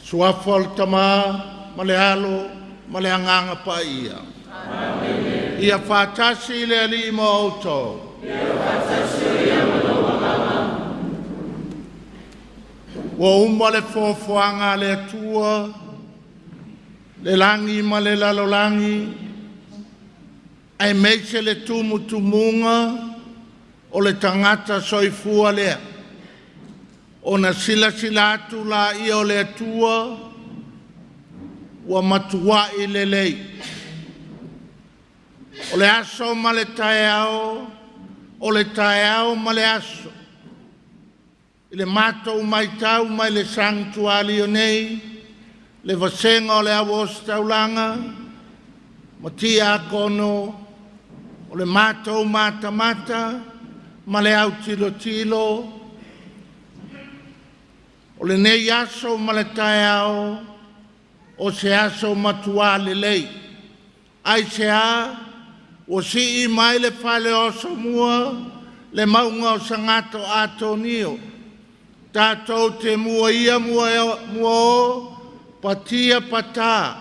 Suafa o le Tama ma le Alo ma le Agaga Paia. Amene. Ia faatasi le Alii ma outou. Ia faatasi ai ma lou agaga. Ua uma le foafoaga a le Atua, le lagi ma le lalolagi, aemaise le tumutumuga o le tagata soifua lea. Ona silasila atu laia o le Atua ua matuai lelei. O le aso ma le taeao, o le taeao ma le aso, i le matou matau mai le sanctuary nei, le vasega o le au ositaulaga ma tiakono, o le matou matamata ma le autilotilo o lenei aso ma le taeao, o se aso matua lelei. Aisea? Ua sii mai le fale o Asomua le mauga o Sagatro Atonio, tatou te muaia muao patia pata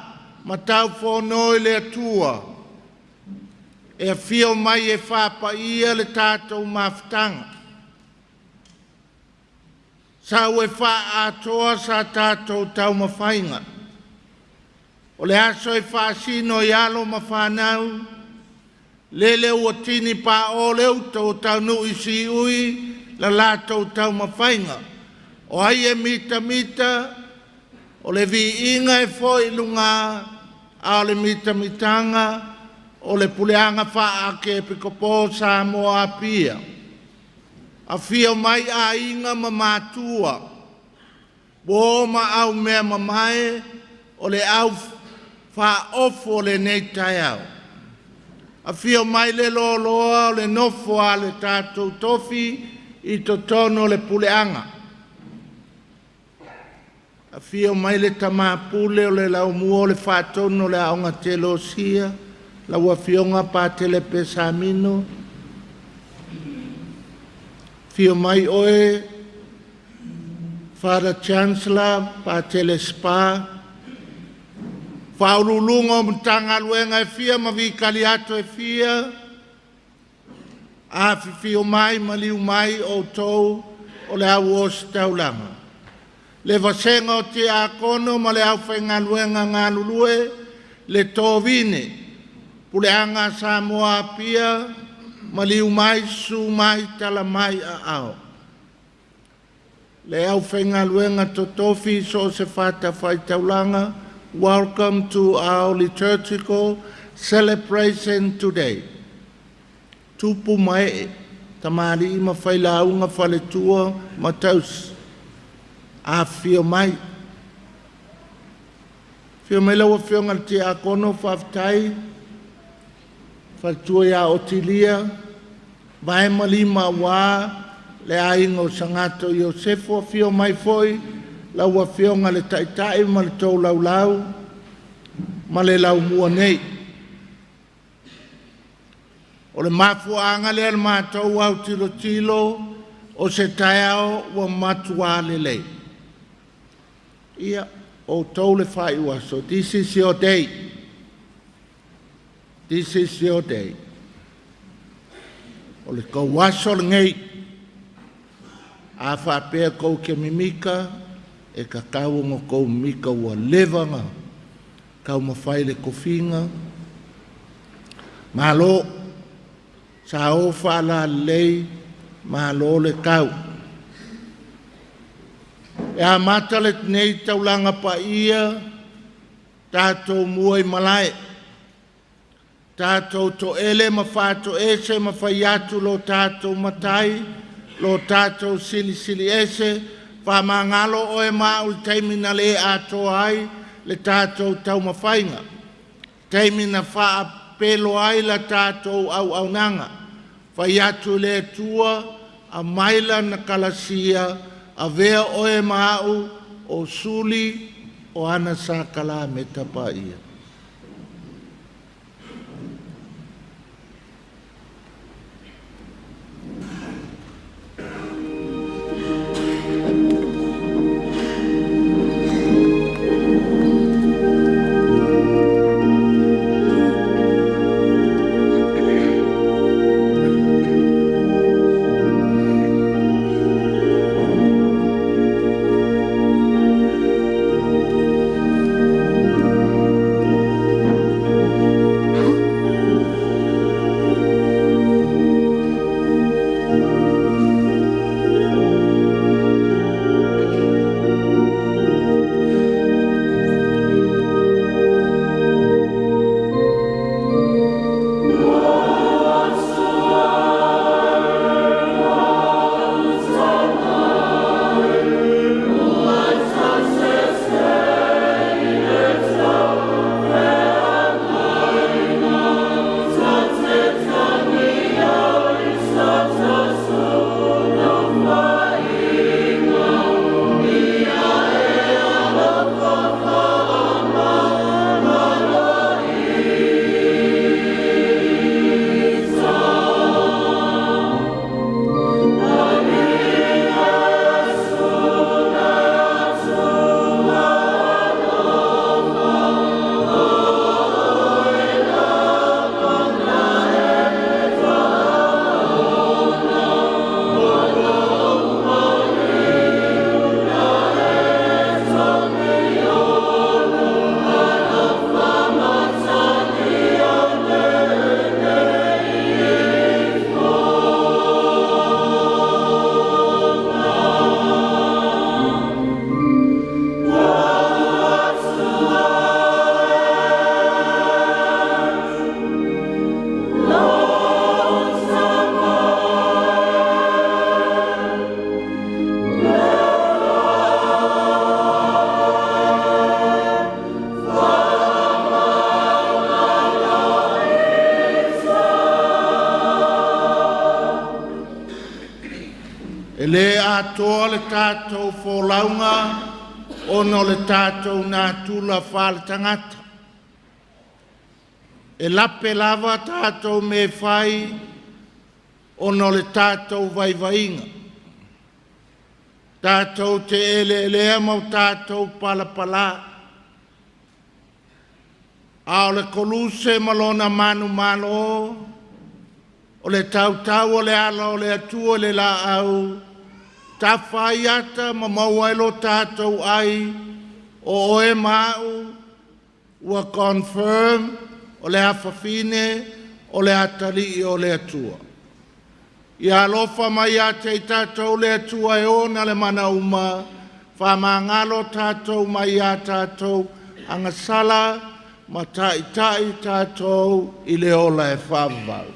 ma taufono i le Atua e afio mai e faapaia le tatou mafutaga. Sau e faaatoa sa tatou taumafaiga. O le aso e faasino i alo ma fanau, lele ua tini pao le uta ua taunuu i siui la latou taumafaiga. O ai e mitamita, o le viiga e foi i luga, a o le mitamitaga o le puleaga faa-Epikopo o Samoa Apia. Afio mai aiga ma matua, uo ma aumeamamae o le au faaofo o lenei taeao. Afio mai le loaloa o le nofo a le tatou tofi i totonu o le puleaga. Afio mai le tama pule o le laumua o le faatonu o le aoga telosia, lau Afioga Patele Pesamino. Afio mai oe Father Chancellor Patele Spa, Faauluuluga o Matagaluega e fia ma vikali atu e fia, afifio mai maliu mai outou o le au ositaulaga. Le vasega o tiakono ma le aufaigaluega galulue, le tovine, puleaga a Samoa Apia, maliu mai, susu mai, tala mai aao. Le aufaigaluega totofi i so o se fatafaitaulaga, welcome to our liturgical celebration today. Tupu ma ee, tamalii ma failauga, faletua ma tausi, afifio mai. Afio mai lau Afioga i le Tiakono, faafetai, faletua ia Otilia, vae ma lima aua le aiga o Sagatro Iosefo. Afio mai foi lau Afioga i le Taitai ma le tou laulau ma le laumua nei. O le mafuaaga lea o le matou autilotilo o se taeao ua matua lelei. Ia, outou le faaiuaso. This is your day. This is your day. O le tou aso lenei. A faapea tou te mimita, e tatau ona outou mimita ua leva ona taumafai le tofiga. Malo, sa o faalalelei, malo le tau. E amata lenei taulaga paia, tatou mua i malae, tatou toele ma faatoese ma fai atu lo tatou Matai, lo tatou Silisili Ese, faamagalo oe ma au i le taimi na le atoa ai le tatou taumafaiga, taimi na faapelo ai la tatou auaunaga. Fai atu i le Atua, aumai Lana kalasia, avea oe ma au o suli o ana sakalameta paia. E le atoa le tātou folauga ona o le tātou natura faale-tagata. E lape lava tātou me fai ona o le tātou vaivaiga. Tātou te eleelea ma o tātou palapala. A o le koluse ma lona manumalo, o le tautau o le ala o le Atua le laau, tafai ata ma maua ai lo tātou ai, o oe mau, ua confirm o le afafine o le atalii o le Atua. Ia alofa mai ia te i tātou le Atua e ona le mana uma, faamagalo tātou mai ia tātou agasala, ma taitai tātou i le ola e faavavau.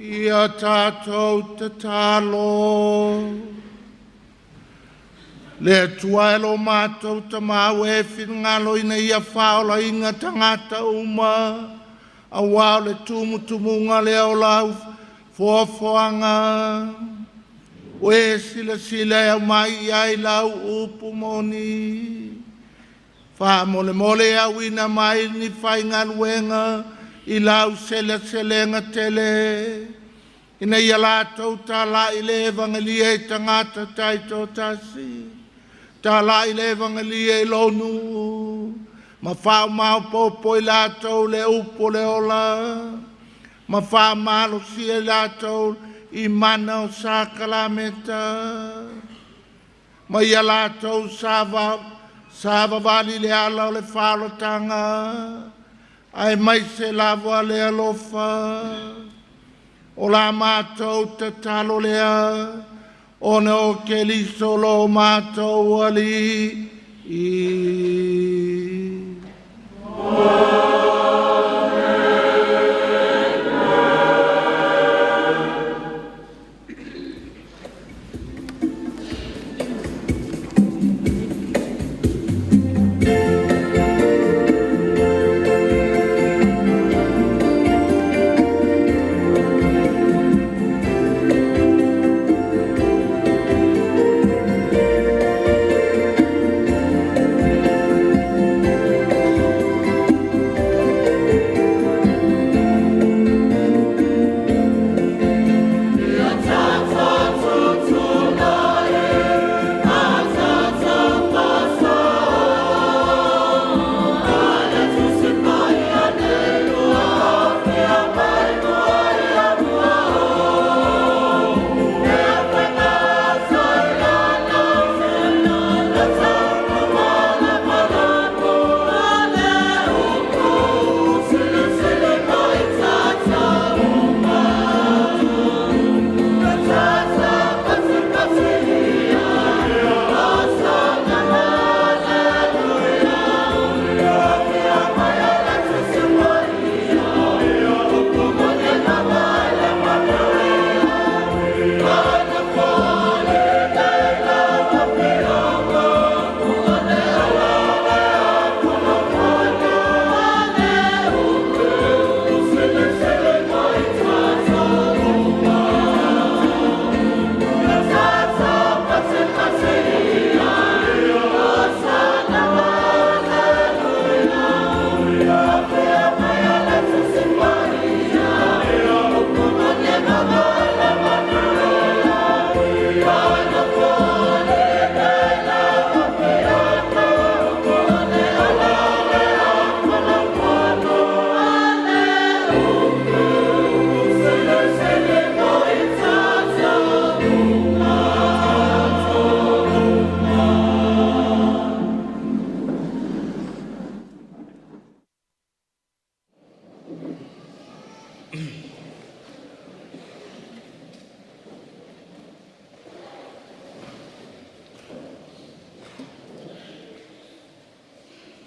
Ia tātou tatalo. Le Atua e lo mātou tamau e whingalo ina ia whaola inga tangata uma. A wao le tumutumunga le o lau foafoanga. Oe sila sila e au mai ai lau upu moni. Wha mole mole au ina mai ni whaingaluenga i lau sela selenga tele. Ina ia latou tala'i le evagelia i tagata taitoatasi, tala'i le evagelia i lou nuu, ma faamaopoopo i latou le upu o le ola, ma faamalosia i latou i mana o sakalameta, ma ia latou savavali i le ala o le faaolataga, aemaise lava le alofa. O la matou tatalo lea, ona o Keriso lo matou Alii.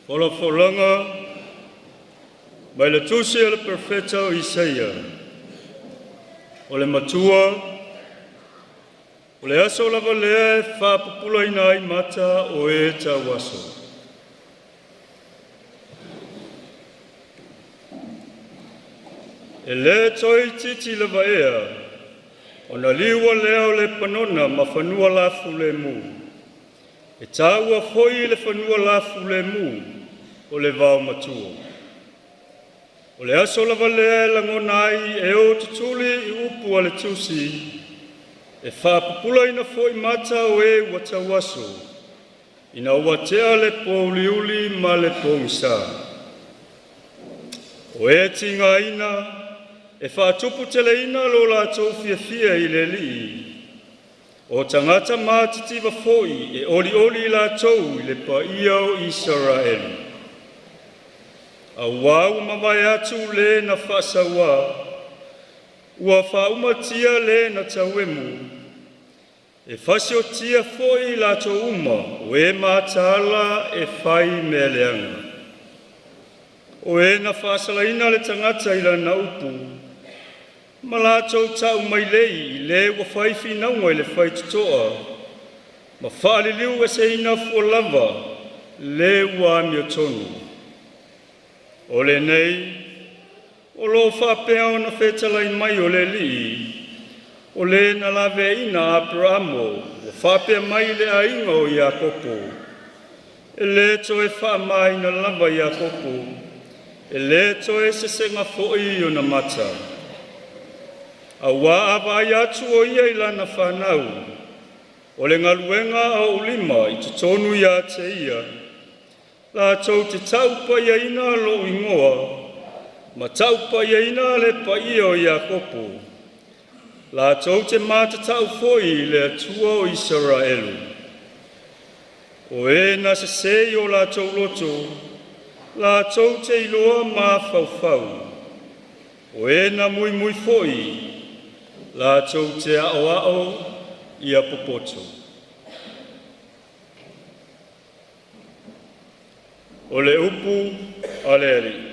Folafolaga mai le tusi a le Perofeta o Isaia. O le matua, o le aso lava lea e faapupulaina ai mata o e tauaso. E le toe itiiti lava ea, ona liua lea o le panona ma fanua lafulemu. E taua foi le fanua lafulemu o le vaomatua. O le aso lava lea e lagona ai e o tutuli i upu a le tusi, e faapupulaina foi mata o e ua tauaso, ina ua tea le pouliuli ma le pogisa. O e tigaina e faatuputeleina lo latou fiafia i le Alii, o tagata matitiva foi e olioli i latou i le paia o Isaraelu. Auā ua mavae atu le na faasauā, ua faaumatia le na tauemu, e fasiotia foi i latou uma o e mataala e fai mea leaga. O e na faasalaina le tagata i lana upu, ma latou ta'umailei i le ua fai finauga i le faitotoa, ma faaliliu eseina fualava le ua amiotonu. O lenei o lo o faapea ona fetalai mai o le Alii, o le na laveaiina Aperamo ua faapea mai i le aiga o Iakopo, e le toe faamaina lava Iakopo, e le toe sesega foi ona mata. Auā a vaai atu o ia i lana fanau, o le galuega a ou lima i totonu ia te ia, latou te taupaiaina lou igoa, ma taupaiaina le paia o Iakopo, latou te matatau foi i le Atua o Isaraelu. O e na sesē i o latou loto, latou te iloa mafaufau. O e na muimui foi, latou te aoao ia popoto. O le upu a le Alii.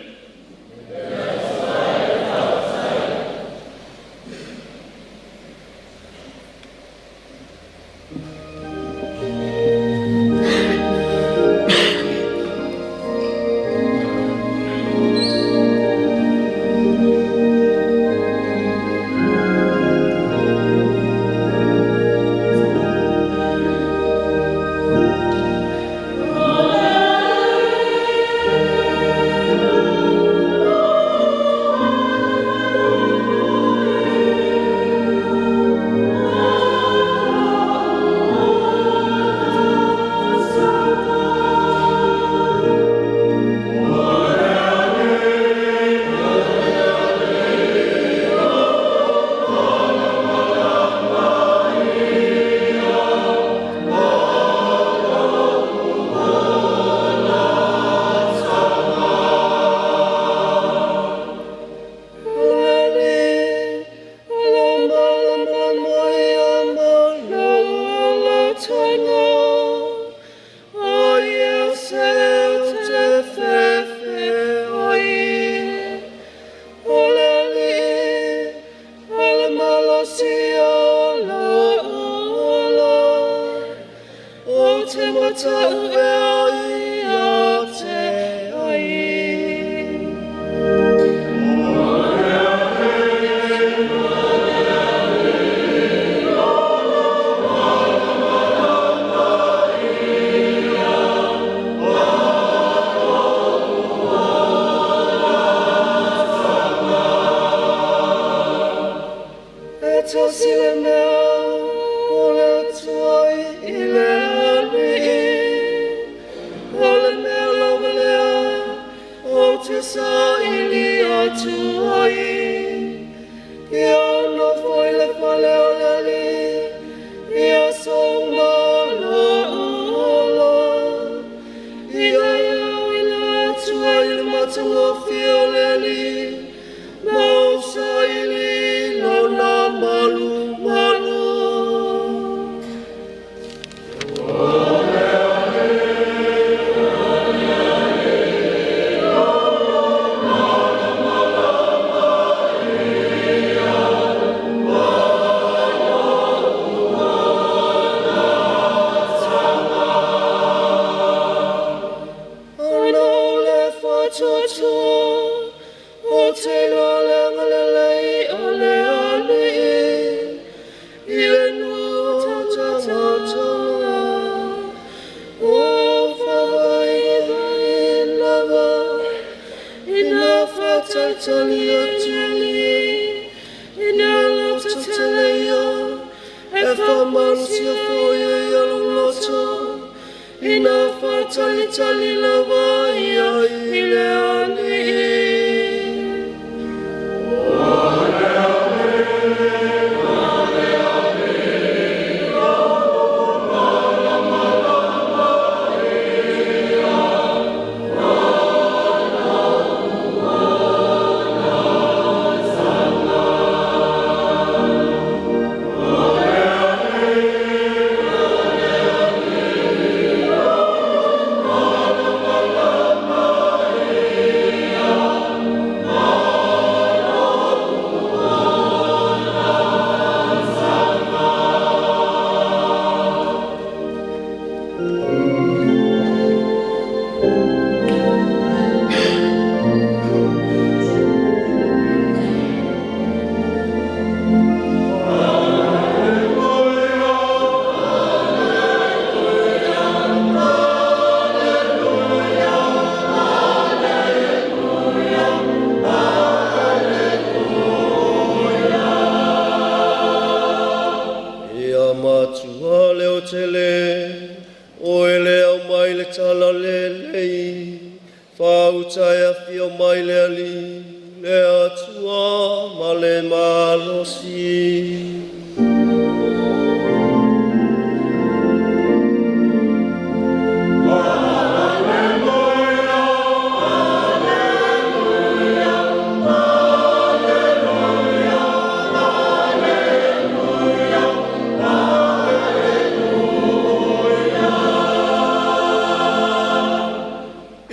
gauta e afio mai le Alii, le Atua ma le malosi.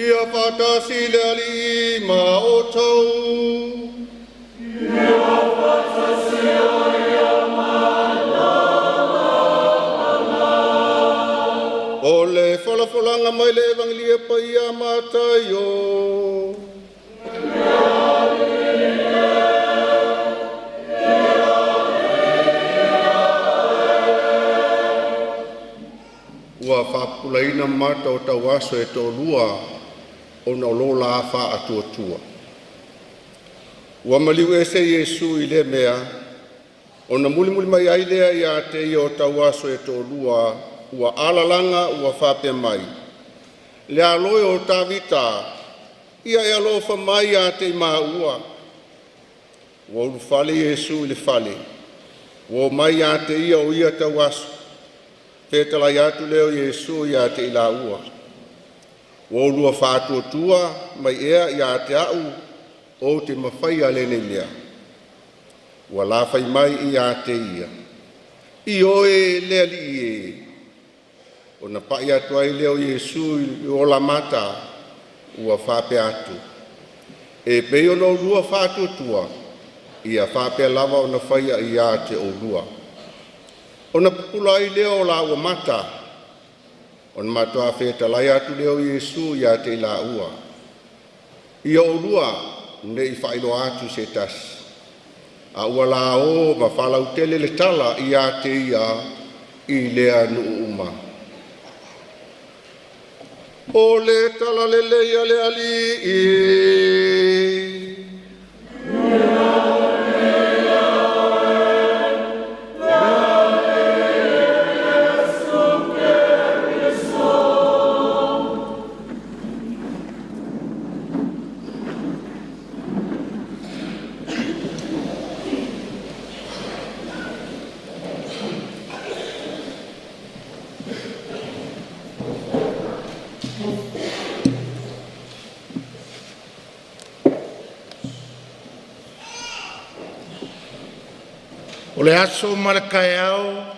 Ia faatasi le Alii ma outou. O le folafolaga mai le Evagelia Paia a Mataio. Ua faapupulaina mata o tauaso e toalua ona o lo la faatuatua. Ua maliu ese Iesu i lea mea, ona mulimuli mai ai lea ia te ia o tauaso e toalua ua alalaga ua faapea mai, “Le alo e o Tavita, ia e alofa mai ia te i maua.” Ua ulufale Iesu i le fale, ua omai ia te ia o ia tauaso. Fetalai atu lea o Iesu ia te i laua, “Ua oulua faatuatua mai ea ia te a'u ou te mafaia lenei mea?” Ua la fai mai ia te ia, “Ioe, le Alii e.” Ona pa'i atu ai lea o Iesu i o la mata, ua faapea atu, “E pei ona oulua faatuatua, ia faapea lava ona faia ia te oulua.” Ona pupula ai lea o laua mata. Ona matua fetalai atu lea o Iesu ia te i laua, “Ia oulua ne i faailoa atu i se tasi.” A ua la o ma faalautele le tala ia te ia i lea nuu uma. O le Tala Lelei a le Alii. O le aso ma le taeao,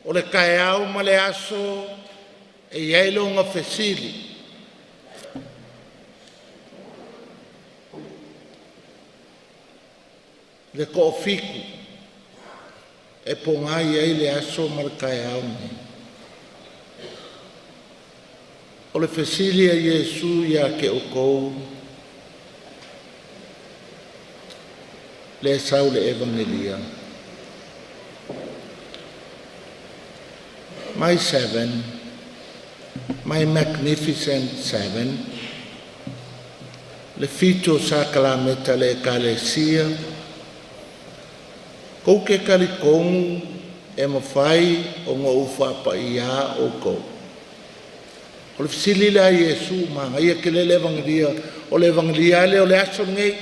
o le taeao ma le aso e i ai lona fesili. Le toafitu e pogai ai le aso ma le taeao lenei. O le fesili a Iesu ia te outou lea e sau i le Evagelia, “My seven, my magnificent seven,” le fitu o sakalameta a le Ekalesia, tou te talitonu e mafai ona ou faapaiaina outou? O le fesili lea a Iesu, manaia tele le Evagelia, o le Evagelia lava lea o le aso lenei.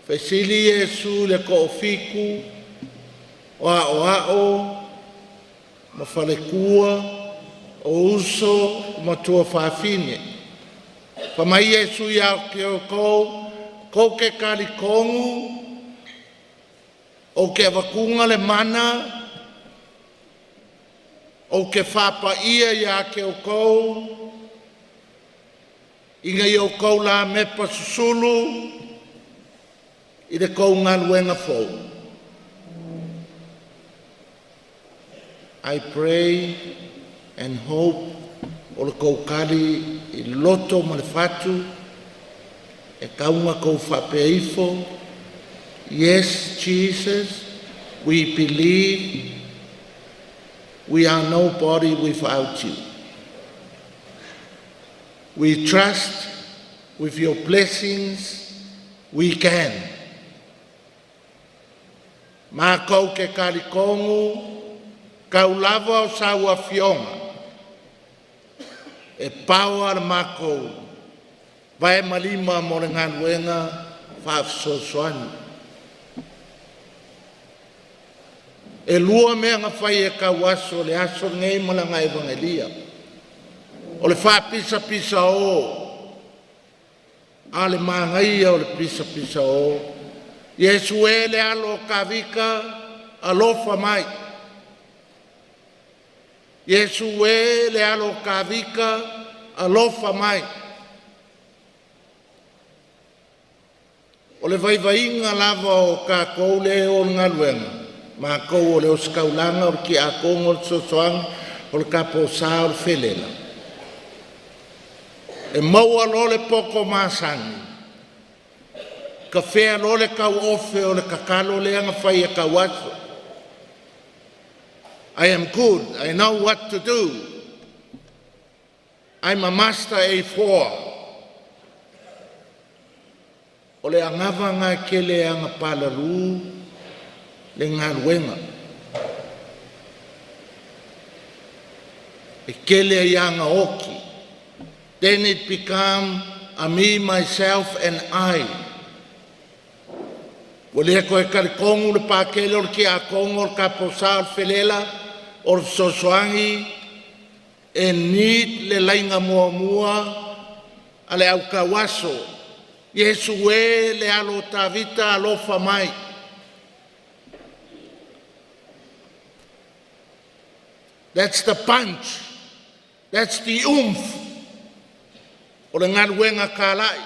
Fesili Iesu i le toafitu o aoao ma faletua, o uso ma tuafafine. Fai mai Iesu ia te outou, tou te talitonu ou te avatua le mana ou te faapaia ia te outou ina ia outou lamepa susulu i le tou galuega fou. I pray and hope o le tou tali i le loto ma le fatu e tau ona outou faapea ifo, “Yes, Jesus, we believe we are nobody without you. We trust with your blessings we can.” Matou te talitonu tau lava o sau afioga e power le matou Vae ma lima mo le galuega faafesoasoani. E lua mea na fai e tauaso le aso lenei ma lana Evagelia. O le faapisapisao a le manaia o le pisapisao. Iesu e le alo o Tavita, alofa mai. Iesu e le alo o Tavita, alofa mai. O le vaivaiga lava o tatou lea e o i le galuega, matou o le ositaulaga, o le tiakono, o le fesoasoani, o le tapo sa, o le felela, e maua loa le poto masani, tafea loa le tauofe o le tatalo lea na fai e tauaso. I am good, I know what to do. I'm a master A4. O le anava lena e tele e agapalalu le galuega. E tele ai aga oti. Then it become a me, myself and I. Ua le toe talitonu le Pakele o le Tiakono o le Taposā o le Felela o le fesoasoani e need le laina muamua a le au tauaso. Iesu e le alo o Tavita alofa mai. That's the punch. That's the oomph. O le galuega talai.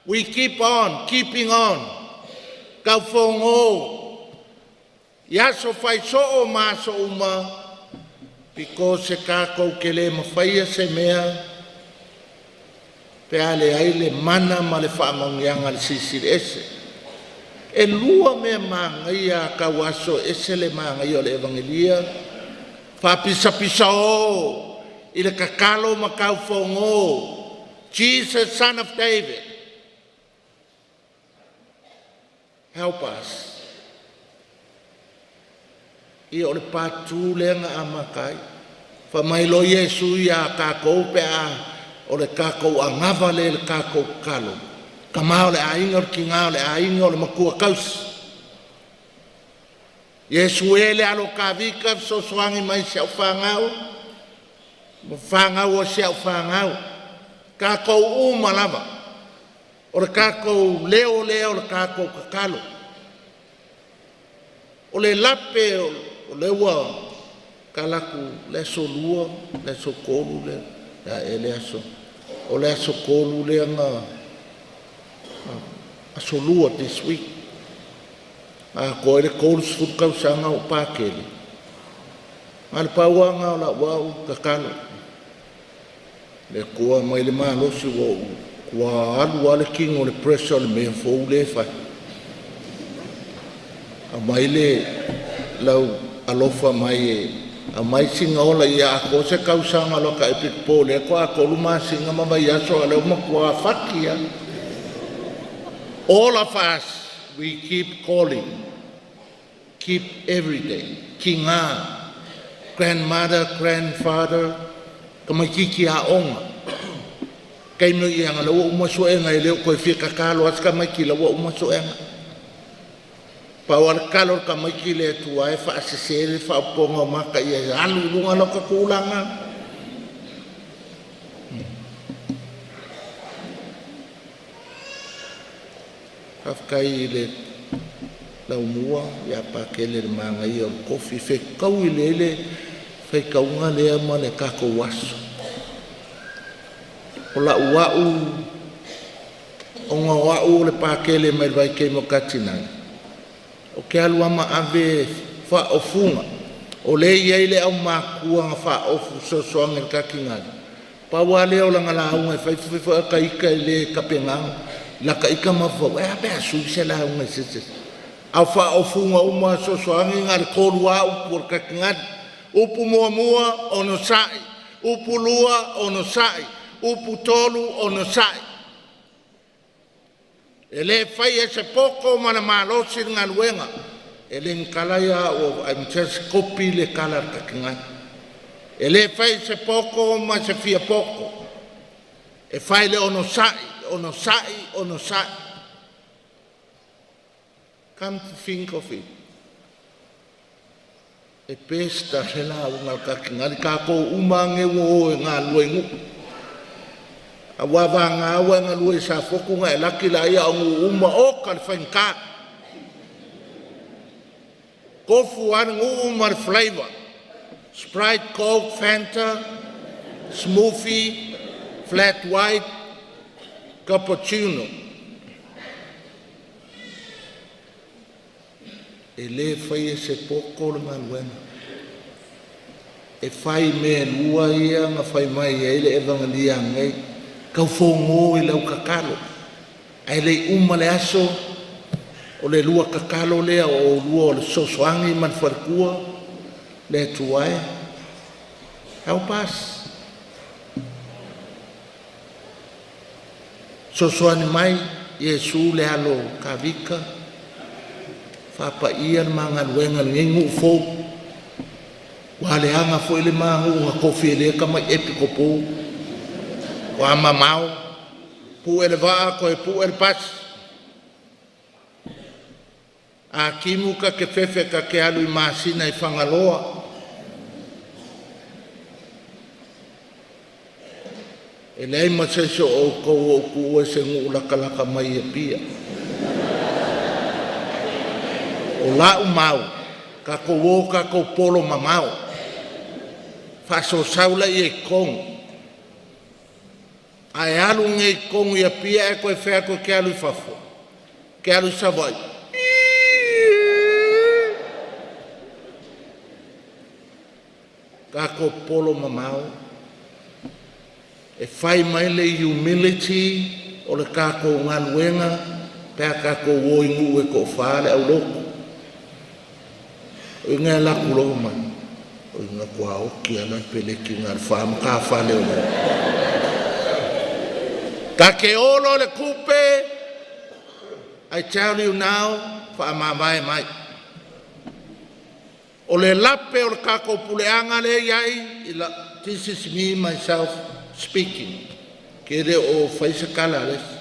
We keep on keeping on. Taufogo i aso faisoo ma aso uma because e tatou te le mafaia se mea pe a leai le mana ma le faamanuiaga a le Silisili Ese. E lua mea manaia a tauaso e ese le manaia o le Evagelia, faapisapisao i le tatalo ma taufogo. Jesus, Son of David, help us. Ia o le patu lea na amata ai. Fai mai loa Iesu ia tatou pe a o le tatou anava lea i le tatou tatalo. Tama o le aiga, o le tina o le aiga, o le matua tausi. Iesu e le alo o Tavita fesoasoani mai i si au fanau, ma fanau a si au fanau. Tatou uma lava. O le tatou leo lea o le tatou tatalo. O le lape o le ua talaatu le aso lua, le aso tolu lea, e le aso, o le aso tolu lea na aso lua this week. Atoa ai le 30 tausaga o Pakele. Ma le pauaga o lau au tatalo. Le Atua mai le malosi ua ou ua alu lava le tino o le pressure o le mea fou lea e fai. Aumai le lau alofa mai e aumai sina ola ia atoa se tausaga loa ka epic po lea ko a tolu masina ma vaiaso a lea ua matua fati lava. All of us, we keep calling, keep every day. Kinga, grandmother, grandfather, tamaititi aoga. Taimi ia nga ua uma suega e le o toe fia tatalo atu tamaiti la ua uma suega. Pau a le talo o le tamaiti le Atua e faasese le faaopopoga o mata ia alu i luga lau tulaga. Faafetai i le laumua ia Pakele le manaia o le kofi fetaui le le faitauga lea ma le tatou aso. O lau au ona o au o le Pakele mai le vaitaimi o Katinai. O ke alu ama ave faaofuga. O le iai le aumakua na faaofu fesoasoani i le Katinai. Pau lava lea o lana lauga e fai fai foi ata ita e le tapenaga. Lata ita mafaufau, e a pe a sui se lauga i se isi. Au faaofuga uma fesoasoani na le tolu lava upu o le Katinai. Upu muamua, onosai. Upu lua, onosai. Upu tolu, onosai. E le fai e se poto ma le malosi le galuega. E le gakala ia o I'm just copy le tala a le Katinai. E le fai se poto ma se fia poto. E fai le onosai. onosai, onosai. Come to think of it, e pesta le lauga a le kakingali kākou uma age ua o e galulue i nuu. Auā vagā ua e galue i Safotu na e laki laia o nuu uma oka le faigata. Tofu lava le nuu ma le flavor. Sprite, Coke, Fanta, smoothie, flat white, cappuccino. E lē faia e se poto le galuega. E fai mea e lua ia na fai mai ai le Evagelia ananei. Taufogo i lau tatalo. Ae le i uma le aso, o le lua tatalo lea o oulua o le fesoasoani ma le faletua, le Atua e, help us. Fesoasoani mai Iesu le alo o Tavita, faapaia le ma galuega i lenei nuu fou. Ua leaga foi le ma nuu na tofi e lea tamai epikopo. Ua mamao, pue le vaa toe pue le pasi. A timu ta te fefe ta te alu i masina i Fagaloa. E leai ma se isi o outou o ou tuua i se nuu latalata mai i Apia. O lau mau, tatou o tatou polo mamao. Faasoosau laia i totonu. A e alu nei i totonu i Apia ae toe fai atu e te alu i fafo, te alu i Savaii. Tatou polo mamao. E fai mai le humility o le tatou galuega pe a tatou o i nuu e toafa le aulotu. O ina e alu atu loa mai. O ina tuaoti ala le peleki na le wha matafale o le. Ta ke olo le kupe, I tell you now, whaamamae mai. O le lape o le kākou puleaga lea e i ai, this is me myself speaking. Ke le o fai se tala a le isi.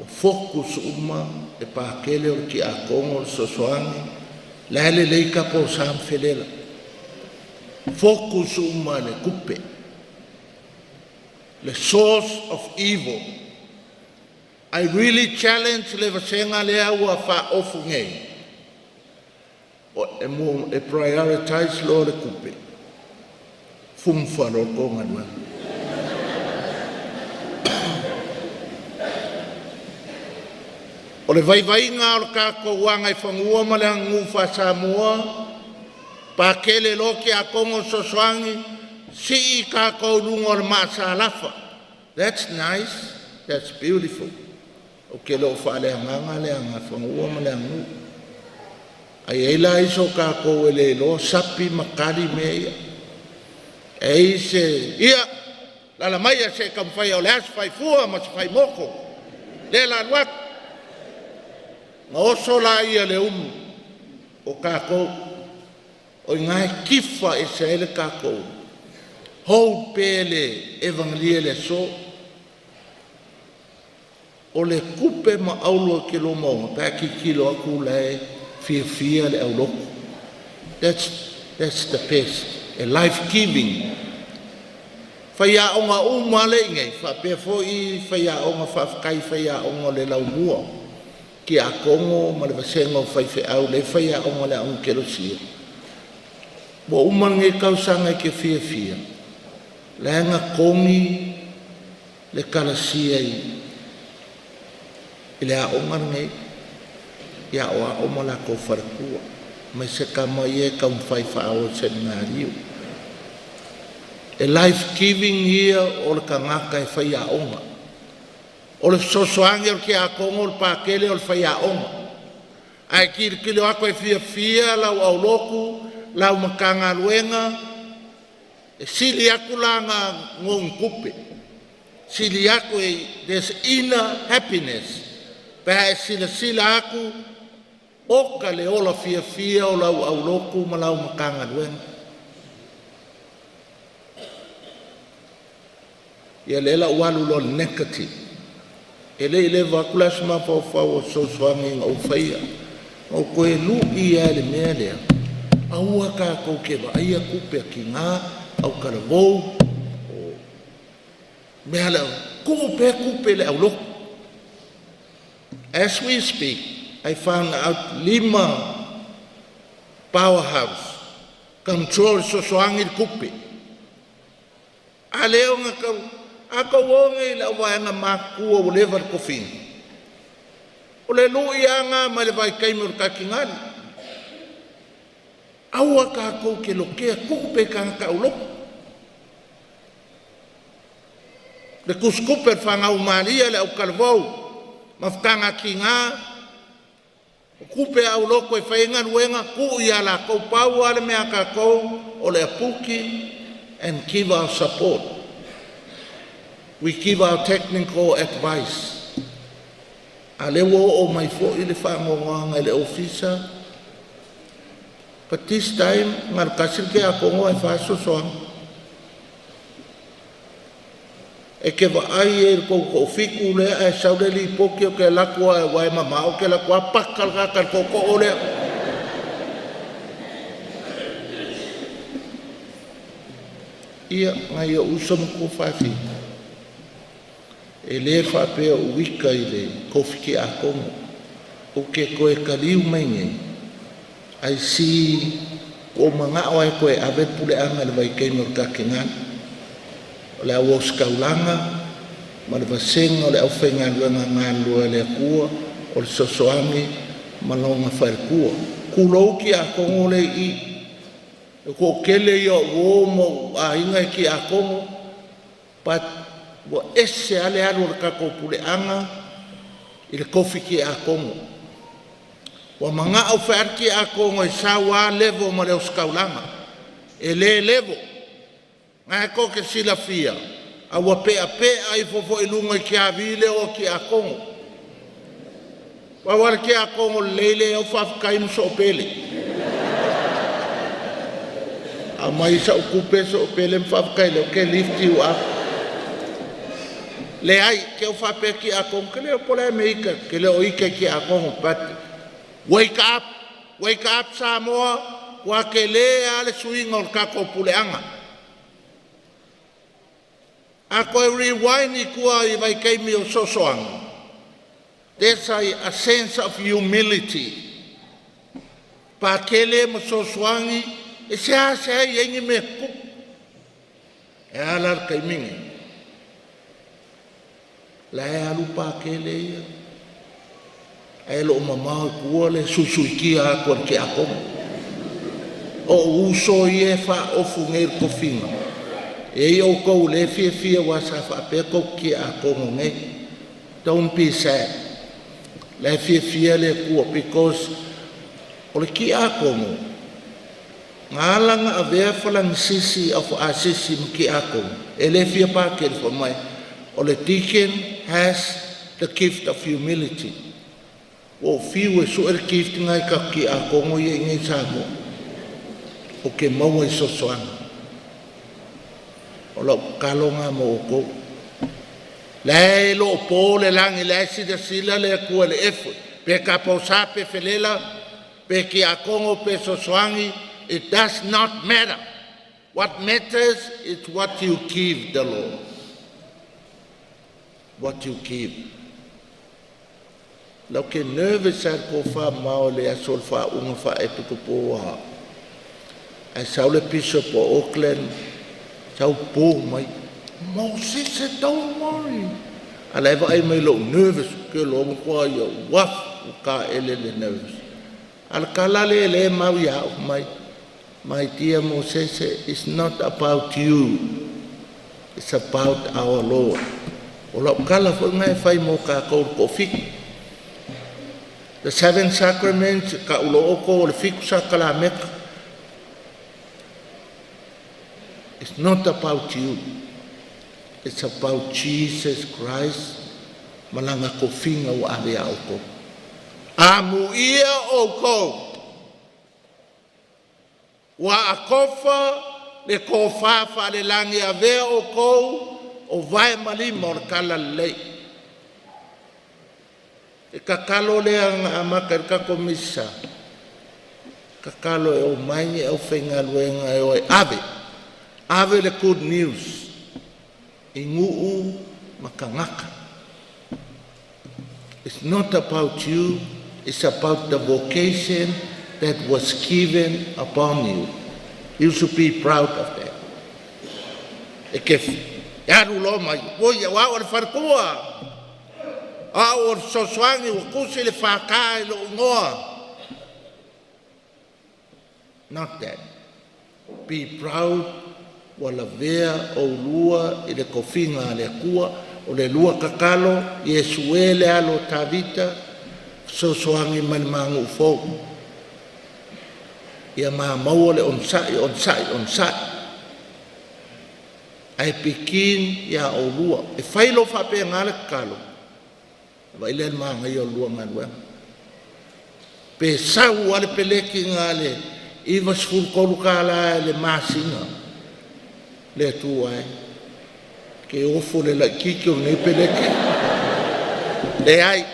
Ua focus uma le pakele o le tiakono o le fesoasoani, la e lelei kapa o sa ma felela. Focus uma le tupe. The source of evil. I really challenge le vasega lea ua faaofu nei. O e, mo, e prioritize loa le tupe. Fumu loa tou galuega. O le vaivaiga o le tatou agaifanua ma le aganuu faa-Samoa, pakele loa tiakono o fesoasoani, sii tatou i luga o le maasalafa. That's nice, that's beautiful. Ou te le o faaleagaga le agaifanua ma le aganuu. Ae i ai la isi o tatou e le iloa sapi ma kali mea ia. E i se, ia, lala mai se taumafai o le aso faifua ma se faimoko. Le la alu atu. Na oso la ia le ulu o tatou. O ina e tifa ese ai le tatou. Hold pea le evangelia le aso. O le tupe ma auro e te loma o pe a tilotilo atu la e fiafia le aulotu. That's the best. A life giving. Faiaoga uma le i nei, faapea foi faiaoga faafetai faiaoga o le laumua. Tiakono ma le vasega o faifeau le faiaoga o le aoga kelosia. Ua uma lenei tausaga e te fiafia. La e togi le kalasia i le aoga lenei. Ia o ao ma latou faletua. Mai se kama ia e taumafai faaoo i seminariu. E life giving ia o le tagata e faiaoga. O le fesoasoani o le tiakono o le pakele o le faiaoga. Ae tilotilo atu e fiafia lau aulotu, lau Matagaluega, e sili atu la na gogi tupe. Sili atu e, there's inner happiness. Pe a e silasila atu, oka le ola fiafia o lau aulotu ma lau Matagaluega. Ia lea la ua alu loa i le negative. E le i leva atu le aso mafaufau o fesoasoani na ou faia. Na ou toe lui lava i le mea lea, aua tatou te vaaia tupe a tina, autalavou, o mea lea, tuu pea tupe i le aulotu. As we speak, I found out 5 powerhouse control fesoasoani le tupe. A lea ona tau a tou o nei i le auvaega matutua ua leva le tofiga. O le lui lava lena mai le vaitaimi o le Katinali. Aua tatou te lokea, tuu pea i tagata aulotu. Le tusitupe a le fanau malia le autalavou, mafutaga a tina, o tupe a aulotu e fai ai galuega, tuu ia latou. Pau lava le mea a tatou o le aputi and give our support. We give our technical advice. A lea ua oo mai foi le faanoanoaga i le ofisa, but this time na o le tasi le tiakono ae 4 fesoasoani. E te vaai i ai i le tou toafitu lea ae sau le lipoti ou te alu atu lava aua e mamao ou te alu atu lava paka le tagata i le tootoo lea. Ia, nai ou uso ma tuafafine, e le faapea ua ika i le tofi tiakono. Ou te toe taliu mai nei, I see ua ou manao lava e toe ave le puleaga i le vaitaimi o le Katinali. O le au ositaulaga ma le vasega o le aufaigaluega galulue a le Atua o le fesoasoani ma lona faletua. Tulou tiakono lea e i i. O le toatele ia o au uo ma ou aiga e tiakono, but ua ese lava le alu a le tatou puleaga i le tofi tiakono. Ua manao foi lava le tiakono e sau lava level ma le ositaulaga. E le level. Na e tou te silafia, a ua peapea ifo foi i luga i tiavi lea o tiakono. Pau lava le tiakono lelei lea e au faafetai ma soopele. Aumai sau tupe soopele ma faafetai o lea ou te lift you up. Leai, ke ou faapea tiakono, ke le o po o le a le mea e ita, ke le o ita i tiakono, but wake up, wake up Samoa, ua tele lava le suiga o le tatou puleaga. A toe rewind i tua i vaitaimi o fesoasoani, there's a sense of humility. Pakele ma fesoasoani, e seasea i ai ni mea tutupu. E a la le taimi nei? La e alu pakele ia. Ae lo o mamao i tua le suisuitia atu a le tiakono. O uso ia e faaofu nei i le tofiga. E i outou le fiafia ua sa faapea tou tiakono nei. Don't be sad. La e fiafia le Atua because o le tiakono, na ala na avea Faranisisi of Asisi ma tiakono, e le fia pakele fai mai, o le deacon has the gift of humility. Ua ou fiu e sue le gift ngai tatou tiakono ia i nei Samoa. O ke maua i fesoasoani. O lau tatalo lena mo outou. La e lo o po le lagi, la e silasila le Atua i le effort. Pe tapausā pe felela, pe tiakono pe fesoasoani, it does not matter. What matters is what you give the Lord. What you give. Lau ke nervous a ko wha mao le aso le wha unga wha epikopo a. Ai sau le bishop o Auckland, sau pō mai. Moses, don't worry. A la e vaai mai lou nervous, ke lo matua ia waf, u ka ele le nervous. A le kala le le mau ia o mai. My dear Moses, it's not about you. It's about our Lord. O lau kala foi ngai fai mo kākou le toafitu. The seven sacraments, ka ulo oko o le fitu sakalameka. It's not about you. It's about Jesus Christ. Malanga kofinga o ave a outou. A mu ia outou. Ua akofa le kofa whalelangi avea outou O vae ma lima o le talalelei. E tatalo lea na amata i le tatou misa, tatalo e omai e aufaigaluega e o e ave, ave le good news i nuu ma tagata. It's not about you, it's about the vocation that was given upon you. You should be proud of that. E ke e alu loa mai, oi au au o le faletua, au o le fesoasoani ua tusi le FK i lou igoa. Not that. Be proud ua lavea oulua i le tofiga a le Atua. O le lua tatalo, Iesu e le alo o Tavita, fesoasoani mai i le ma nuu fou. Ia ma maua le onosai, onosai, onosai. Ae begin ia oulua. E fai loa faapena le tatalo, vaai lea i le manaia o le lua galuega. Pe sau lava le peleki na o le $93 i le masina, le Atua e, ke ofo i le laitiiti o lenei peleki. Leai,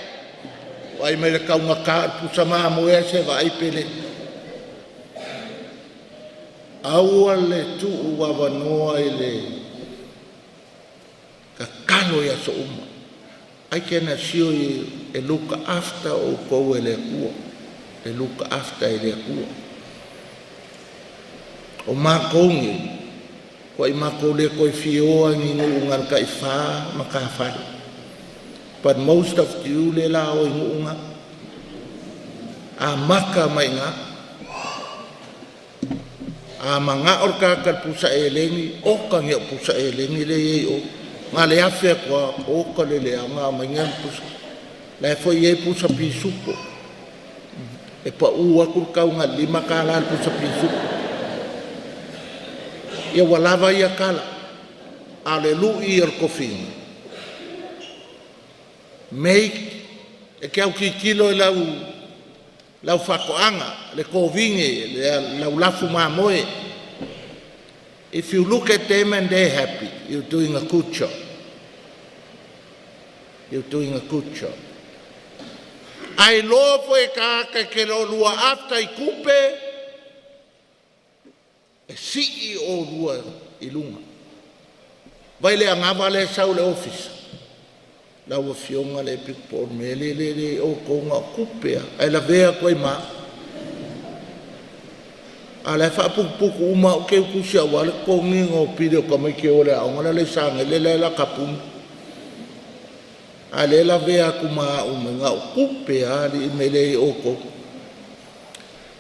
vaai mai le taugata o le pusa mamoe ae se i vaai peleki. Aua le tuu avanoa i le tatalo i aso uma. I can assure you, e look after outou e le Atua. E look after e le Atua. O matou nei, ua i matou le toe fia o i ni nuu na o le taifa ma tafale. But most of you le la o i nuu na. Amata mai ngā. A mangao le tagata i le pusa eleni, oka ni o pusa eleni le iai o. Nga le afe atua, oka le leaga mai ngā pusa. La e foi iai pusa pisupo. E pa u aku le tau nga $5 le pusa pisupo. Ia ua lava ia tala. A o le lui o le tofiga. Make, e te au titilo i lau lau faatoaga, le kovine, le lau lafu mamoe. If you look at them and they're happy, you're doing a good job. You're doing a good job. Ai loa foi e tagata e ke lo lua after i kupe, e sii o lua i luga. Vai le agava le sau le ofisa. Lau afioga le epikopo o le mea le le le o kouga o kupe a. Ai lavea koe ma. A la e faaputuputu uma au teutusi aua le totogiina o pili o tamaiti e o i le aoga la le saga le la kapuni. A le lavea atu ma au mai na o kupe a alii me le outou.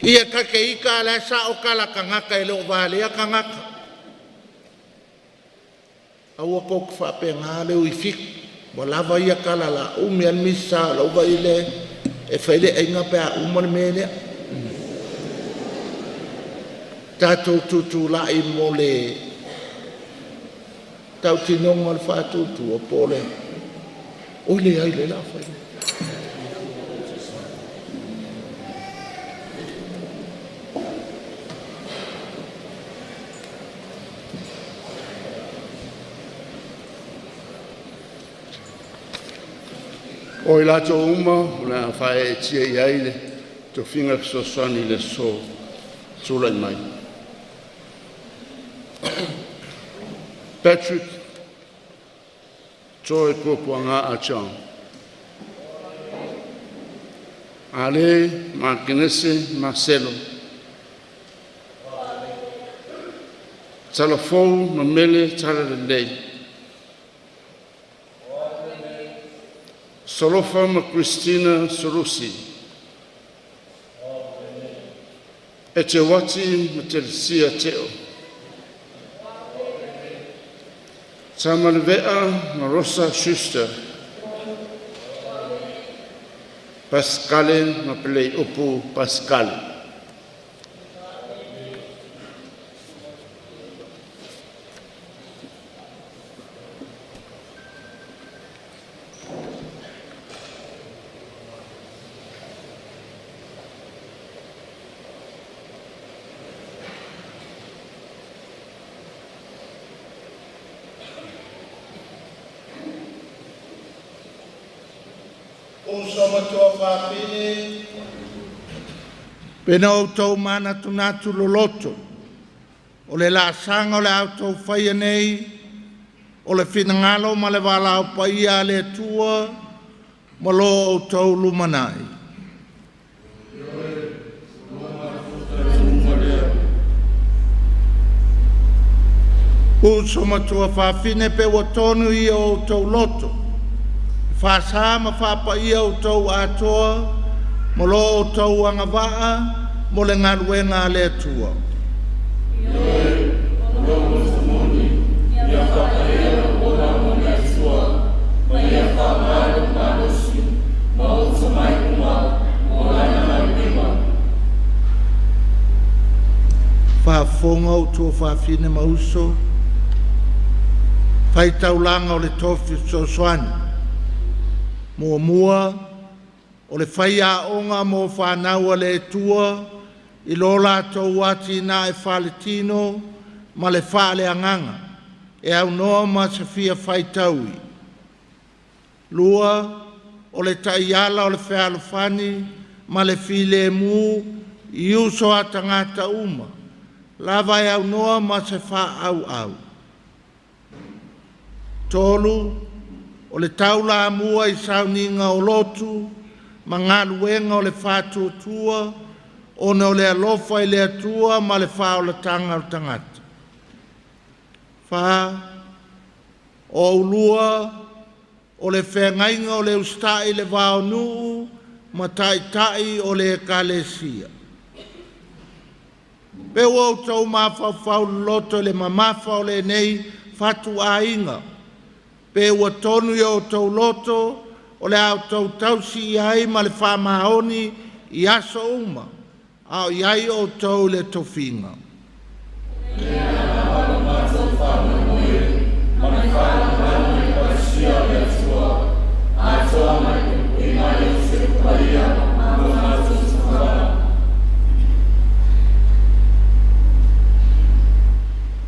Ia ta te ita a la e sao tala tagata e le o valea tagata. Aua tou te faapena le ui fiku. Ua lava ia tala la umi a le misa lau vai le e fai le aiga pe a uma le mea lea. Tatou tutulai mo le tautinoga o le faatuatua po o le oi leai le la fai. O i latou uma o le a faaeetia i ai le tofiga fesoasoani i le aso tulai mai. Patrick Troy Puapuaga Achong. Ale Makenese Marcelo. Talafou Mamele Talalelei. Solofa ma Christina Solusi. Eteuati ma Telesia Teo. Tamalevea ma Rosa Schuster. Pascale ma Pelei Upu Pascale. Uso ma tua fafine, pe na outou manatunatu loloto, o le laasaga o le a outou faia nei, o le finagalo ma le valaau paia a le Atua ma lo outou lumanai. Uso ma tua fafine pe ua tonu ia o outou loto, faasa ma faapaia outou atoa, ma lo outou agavaa mo le galuega a le Atua. Faafofoga outou fafine ma uso, faitaulaga o le tofi fesoasoani. Muamua, o le faiaoga mo fanau a le Atua i lo latou atinae faletino ma le faaleagaga e aunoa ma se fia faitaui. Lua, o le taiala o le fealofani ma le filemu i uso a tagata uma, lava e aunoa ma se faaauau. Tolu, o le taulamua i sauniga o lotu ma galuega o le faatuatua ona o le alofa i le Atua ma le faaolataga o le tagata. Fa, o aulua o le feagaiga o le usitai i le va o nuu ma taitai o le ekalesia. Pe ua outou mafaufau loloto i le mamafa o lenei fatuaiga, pe ua tonu i outou loto o le a outou tausi i ai ma le faamaoni i aso uma, a o i ai outou i le tofiga.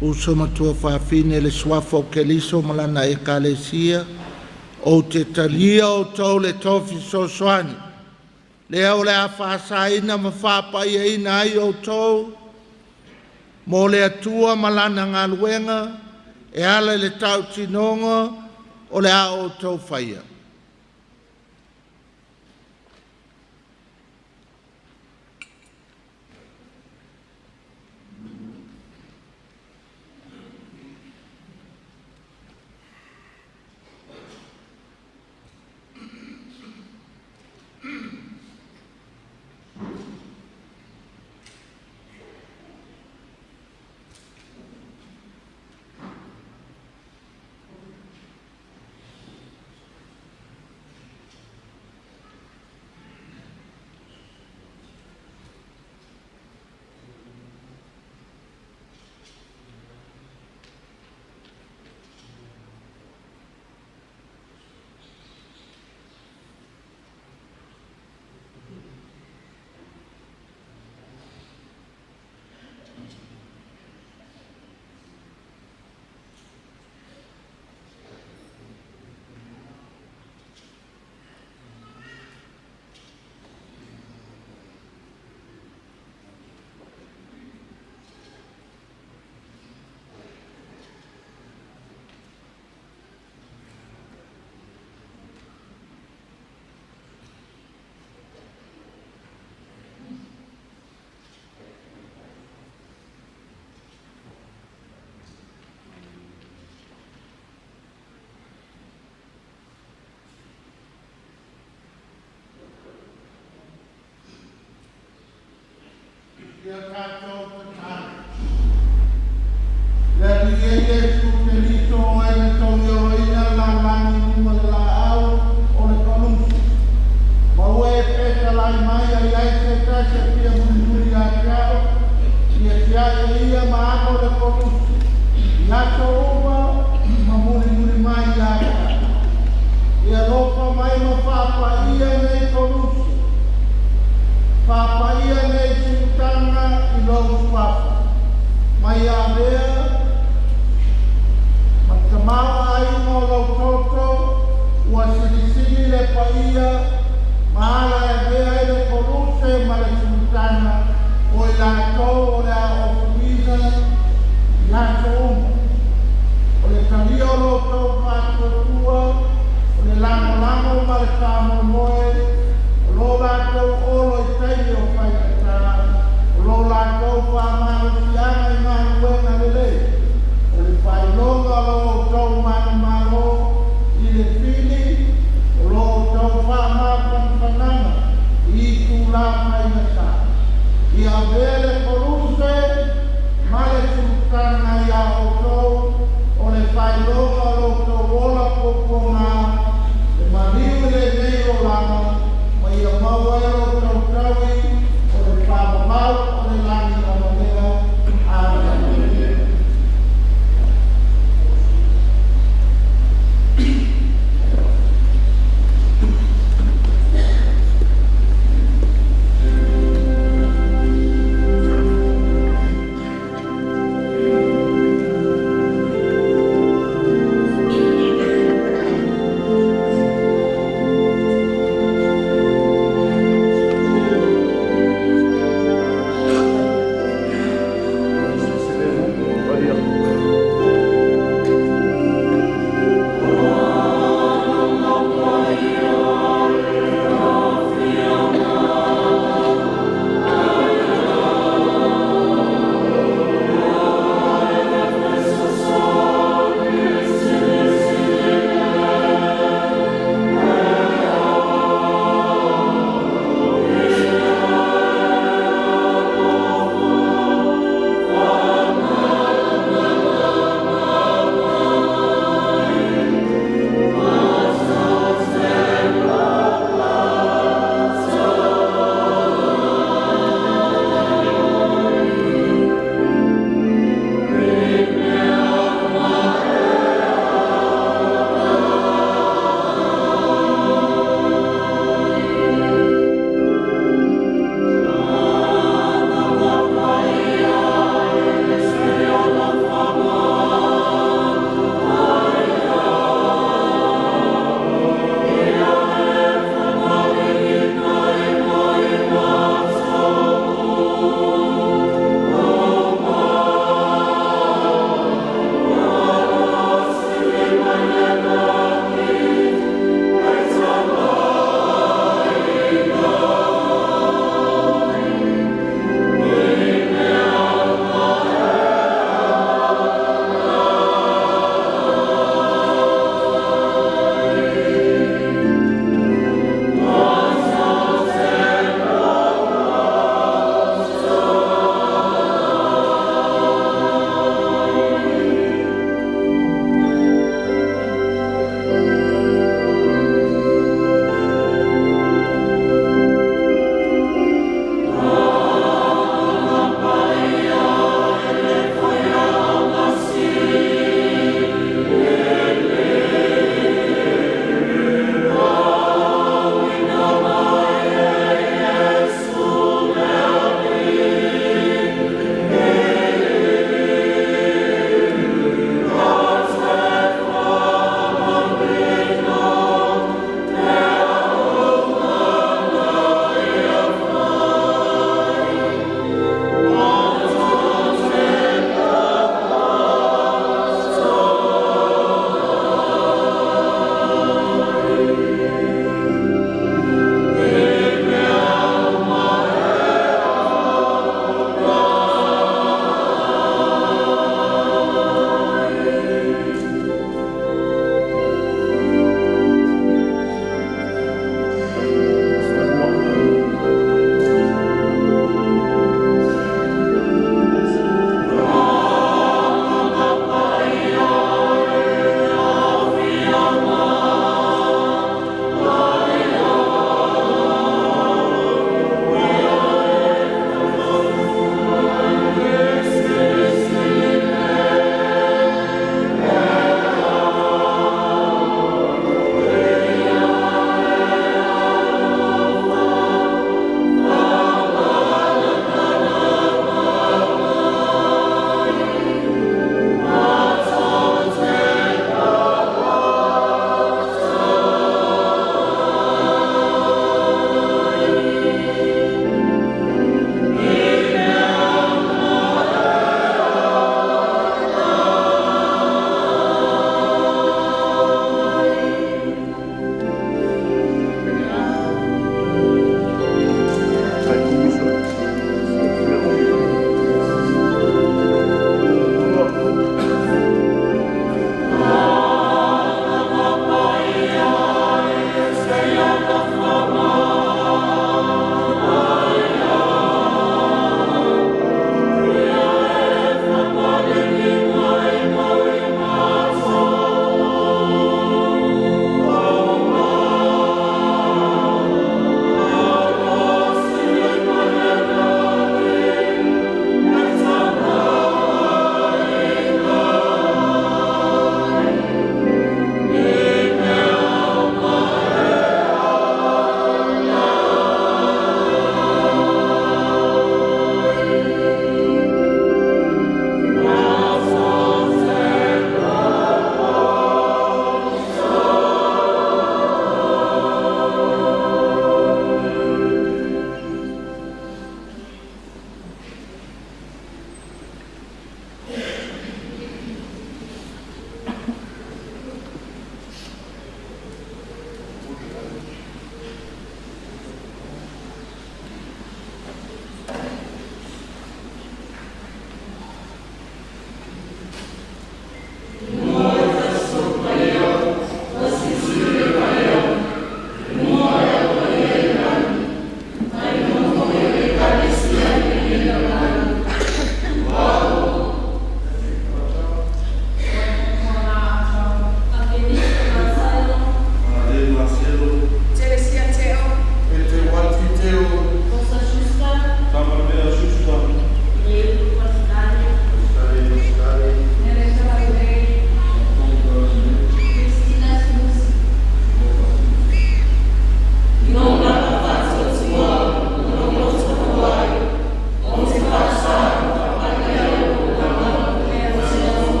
Uso ma tua fafine le suafa o Keriso ma lana ekalesia, ou te talia outou le tofi fesoasoani, lea o le a faasaina ma faapaiaina ai outou mo le Atua ma lana galuega e ala i le tautinoga o le a outou faia. Ia tatou tatalo. Le Alii e Iesu Keriso o e na togioloina le lalolagi i luga o le laau o le kolusi. Ma ua e fetalai mai ai ai se tasi e fia mulimuli ia te au, ia tiai e ia ma amo le kolusi. I aso uma ma mulimuli mai ia te au. Ia alofa mai ma faapaia nei kolusi. Faapaia nei siutaga i lou suafa. Mai ia avea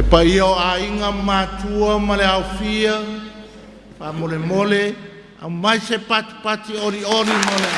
paia o aiga matua ma le aofia, faamolemole, aumai se patipati olioli mo le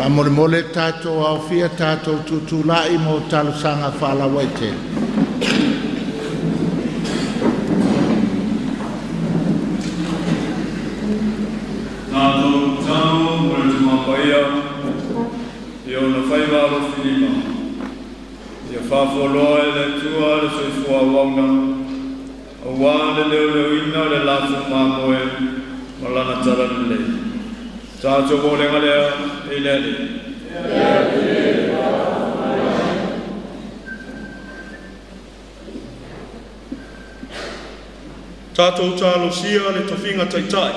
Faamolemole tatou aofia tatou tutulai mo talosaga faalauaitele. Tatou tatalo mo le Tama Paia i ona faiva alofilima, ia faafualoa e le Atua le soifua auauna, auā le leoleoina o le lafu mamoe ma lana talalelei. Tatou olega lea i le Alii. Tatou talosia le tofiga taitai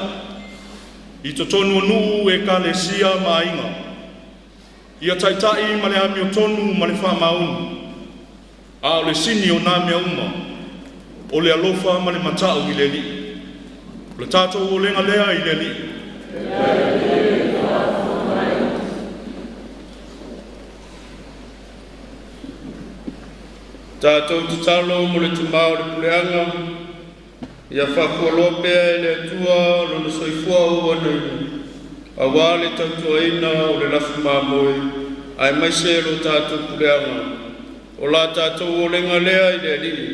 i totonu o nuu, ekalesia ma aiga, ia taitai ma le amiotonu ma le faamaoni, a o le sini o na mea uma, o le alofa ma le mata'u i le Alii. O le tatou olega lea i le Alii. Tatou tatalo mo le Timā o le Puleaga, ia faafualoa pea e le Atua lona soifua auauanaina, auā le tautuaina o le lafu mamoe aemaise lo tatou puleaga. O la tatou olega lea i le Alii.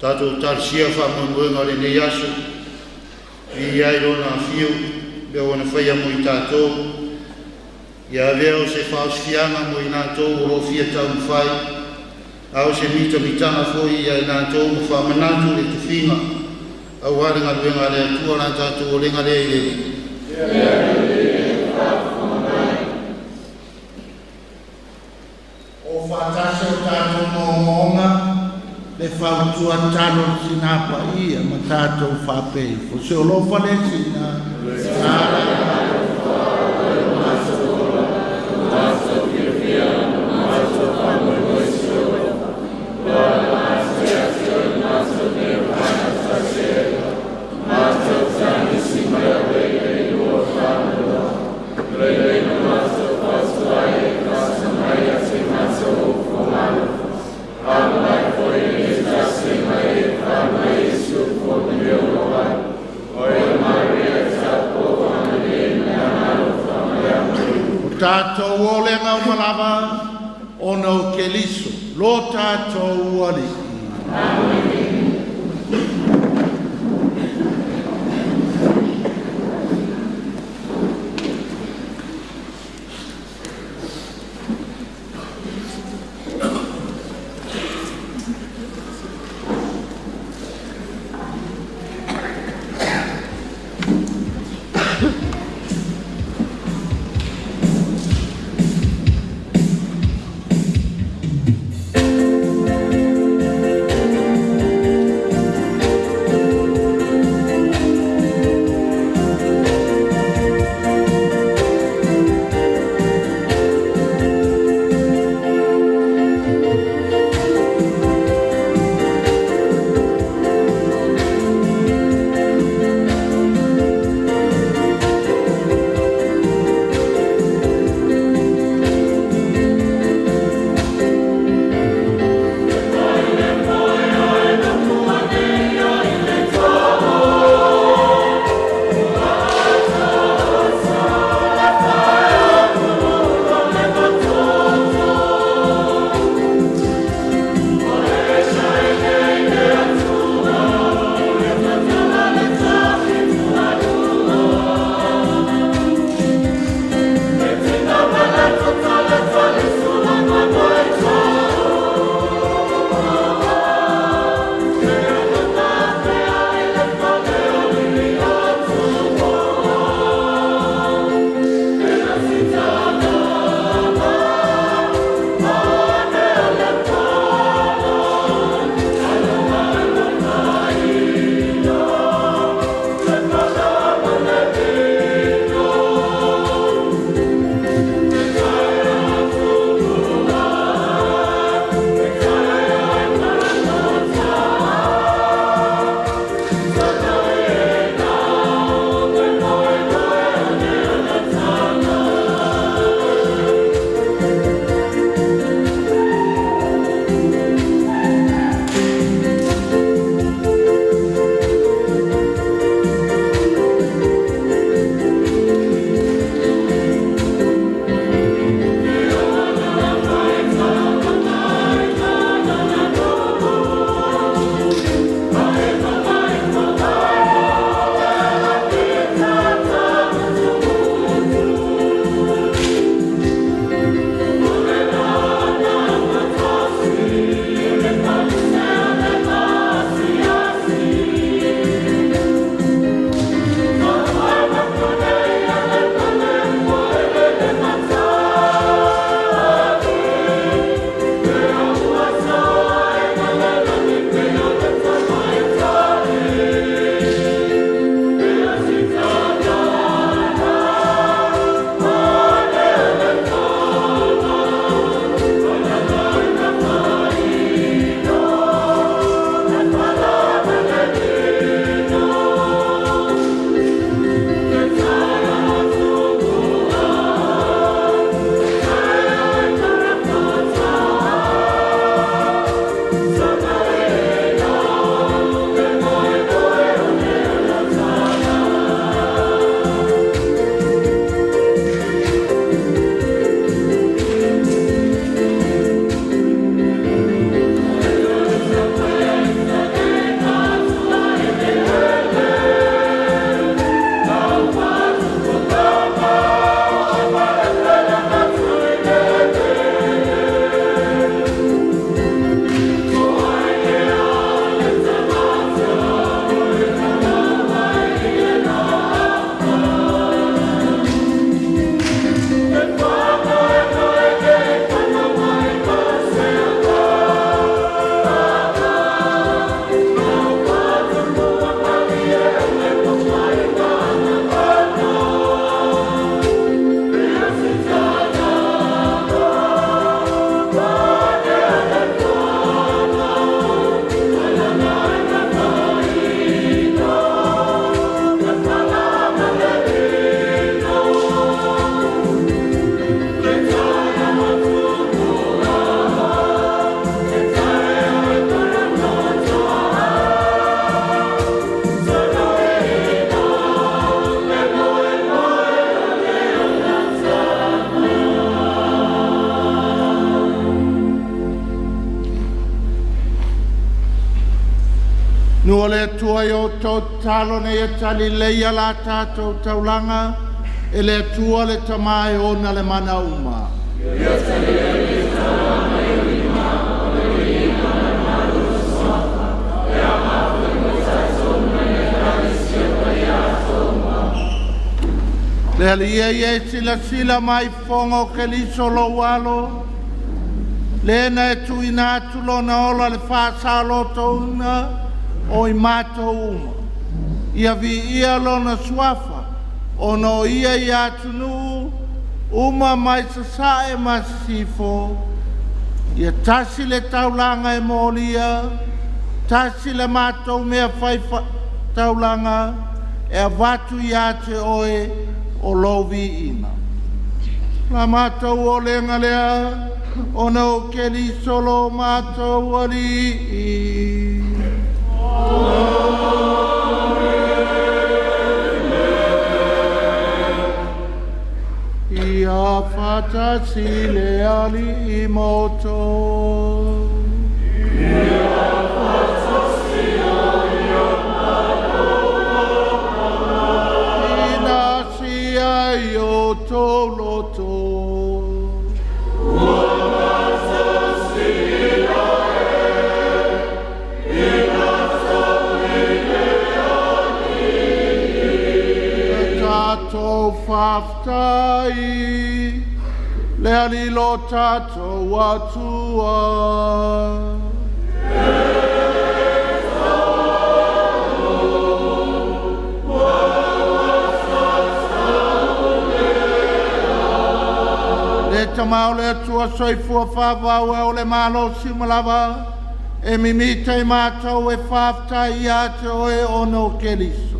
Tatou talosia faamoemoega o lenei aso, viia ai Lona afio mea ua na faia mo i tatou, ia avea o se faaosifiaga mo i latou o lo o fia taumafai, a o se mitamitaga foi ia i latou ma faamanatu le tofiga aua le galuega a le Atua. La tatou olega lea i le Alii. O faatasi o tatou moomooga, le fautua talo le Sina Paia ma tatou faapei. O se olofa le sina, ona o Keriso lo tatou Alii. Amene. Nu o le Atua i o outou tatalo ina ia talilei la tatou taulaga e le Atua le Tama e ona le mana uma. Le Alii e ia e silasila mai fofoga o Keriso lou alo, le na e tuuina atu lona ola i le faasaolotoina o i matou uma. Ia viia lona suafa, ona o ia i atunuu uma mai sasae ma sisifo, ia tasi le taulaga e molia, tasi le matou mea fai taulaga e avatu ia te oe o lou viiga. La matou olega lea, ona o Keriso lo matou Alii. Ia faatasi le Alii ma outou. Ina sia i outou loto. Tatou faafetai le Alii lo tatou Atua. Le Tama o le Atua soifua faavavau e o le malosi uma lava e mimita i matou e faafetai ia te oe ona o Keriso.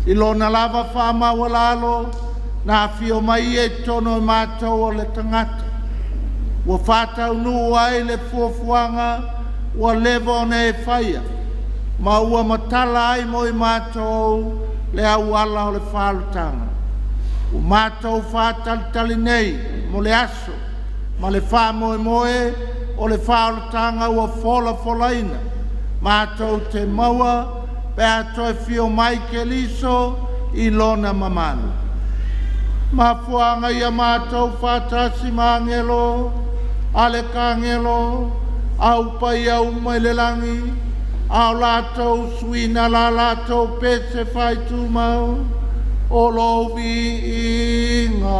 I lona lava faamaualalo na afio mai ia i totonu o matou o le tagata. Ua faataunuu ai le fuafuaga ua leva ona e faia, ma ua matala ai mo i matou le auala o le faaolataga. Ua matou faatalitali nei mo le aso ma le faamoemoe o le faaolataga ua folafolaina. Matou te maua pe a toe fio mai Keriso i lona mamalu. Mafuaaga ia matou faatasi ma agelo, alekagelo, au paia uma i le lagi, a o latou suina la latou pese faaitumau, o lou viiga.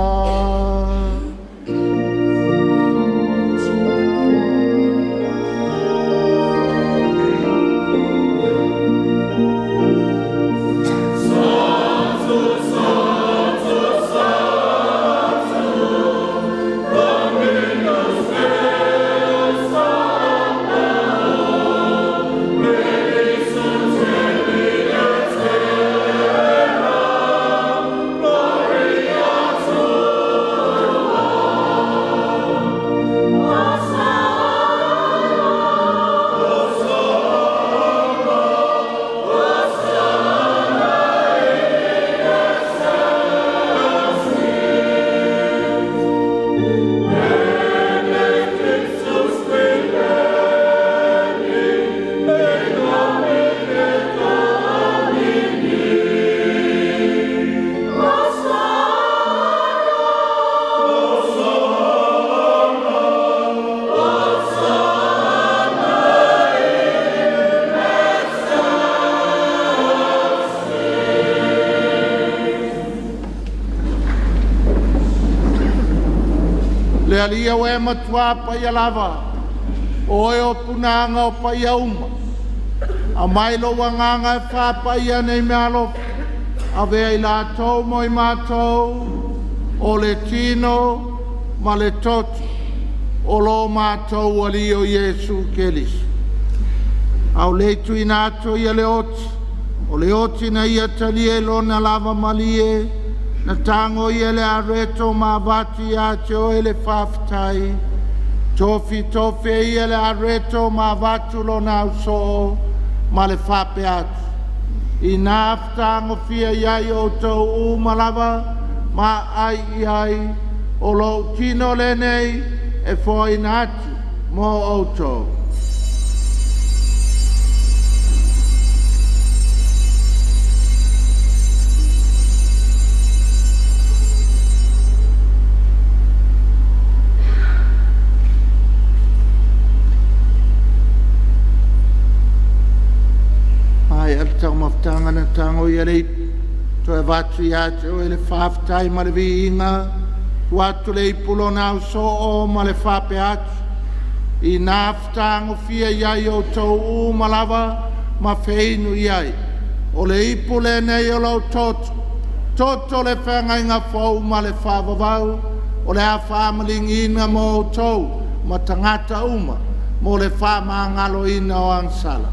Le Alii ua e matua paia lava, o oe o punaga o paia uma. Aumai lou agaga e faapaia nei meaalofa, avea i latou mo i matou, o le tino ma le toto, o lo matou Alii o Iesu Keriso. A o le tuuina atu ia le oti, o le oti na ia talia i lona lava malie, na tago ia le areto ma avatu ia te oe le faafetai. Tofi tofi e ia le areto ma avatu lona ausoo ma le faapea atu. Ina fetagofia i ai outou uma lava ma ai i ai, o lou tino lenei e foaina atu mo outou. amataga na tago ia le ipu, toe avatu ia te oe le faafetai ma le viiga, tuu atu le ipu lona ausoo ma le faapea atu, ina fetagofia i ai outou uma lava ma feinu i ai. O le ipu lenei o lou toto, toto o le feagaiga fou ma le faavavau, o le a faamaligiina mo outou ma tagata uma mo le faamagaloina o agasala.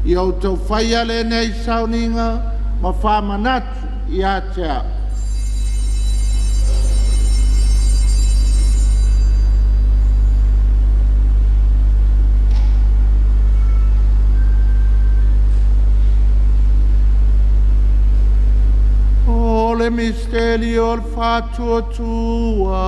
Ia outou faia lenei sauniga ma faamanatu ia te a'u. O le misitelio o le faatuatua.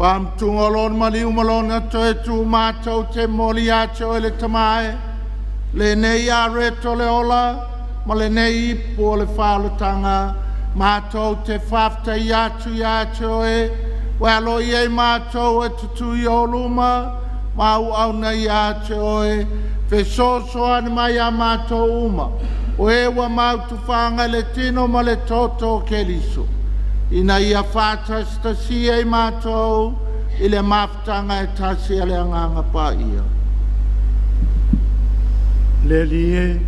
Faamatuga o lona maliu ma lona toe tu matou te momoli ia te oe le Tama e, lenei areto o le ola ma lenei ipu o le faaolataga, matou te faafetaia atu ia te oe, ua aloaia ai matou e tutū i ou luma ma auauna ia te oe, fesoasoani mai iā matou uma, o e ua mautufaga i le tino ma le toto o Keriso, ina ia faatasitasia i matou i le mafutaga e tasi a le Agaga Paia. Le Alii e,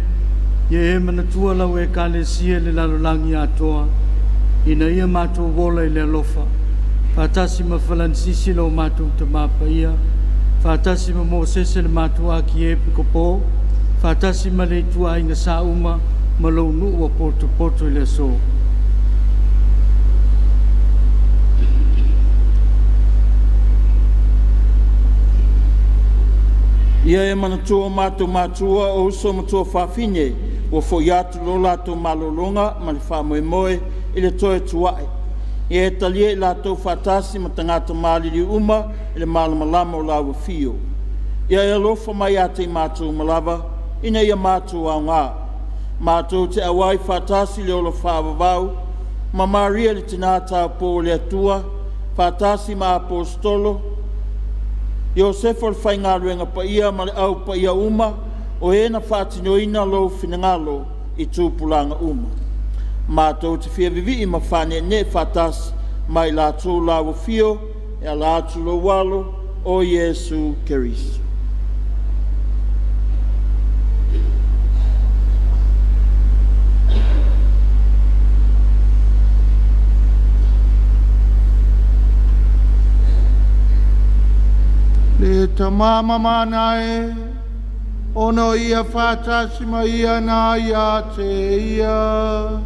ia e manatua lau Ekalesia i le lalolagi atoa, ina ia matou ola i le alofa, faatasi ma Falanisisi lo matou Tamā Paia, faatasi ma Mosese le matou Akiepikopo, faatasi ma le ituaiga sauma ma lou nuu ua potopoto i le aso. Ia e manatua o matou matua o uso ma tuafafine ua fo'i atu lo latou malologa ma le faamoemoe i le toe tua'i. Ia e talia i latou faatasi ma tagata maliliu uma i le malamalama o lau afio. Ia e alofa mai ia te i matou uma lava, ina ia matou aoga. Matou te auai faatasi i le ola faavavau ma Maria le Tinā Taupou o le Atua, faatasi ma Aposetolo, Iosefa o le Faigaluega Paia ma le au paia uma o e na faatinoina lou finagalo i tupulaga uma. Matou te fia vivii ma faaneenee faatasi ma i latou lau afio e ala atu lou alo o Iesu Keriso. Le Tama mamana e, ona o ia faatasi ma ia na ia te ia,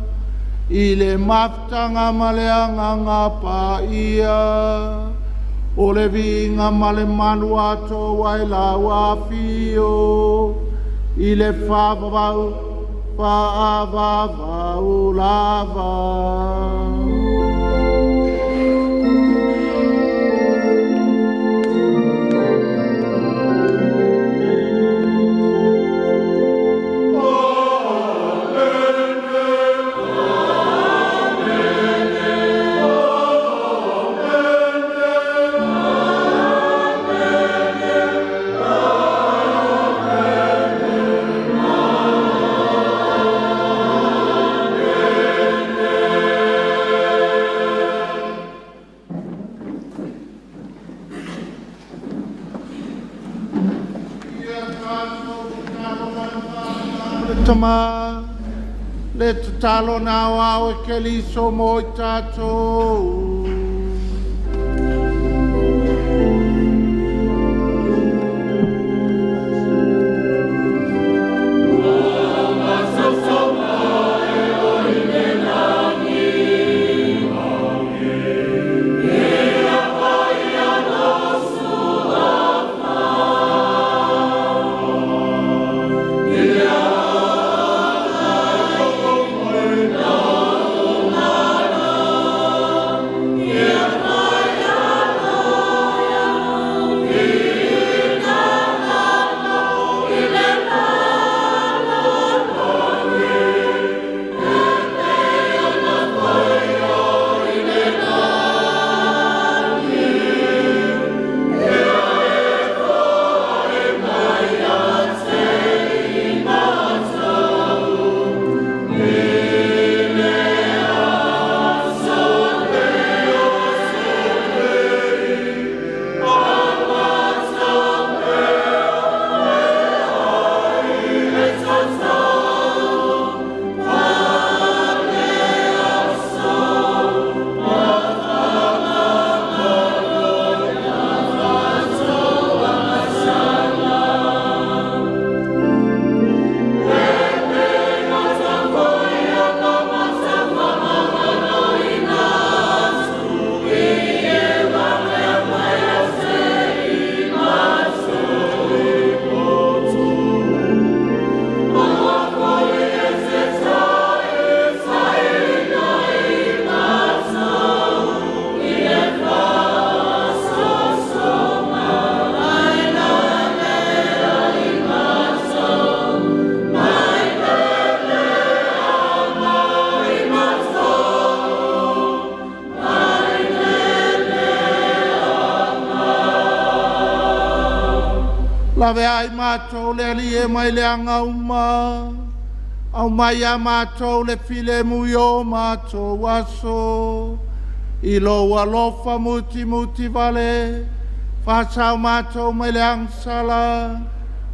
i le mafutaga ma le Agaga Paia, o le viiga ma le malu atoa ai lau afio, i le faavavau faavavau lava. le Tama, le tatalo na aoao e Keliso mo i tatou. Lave ai mātou le ali e mai le anga uma, au mai a mātou le file mui o mātou aso, i lo alofa muti muti vale, whasau mātou mai le angsala,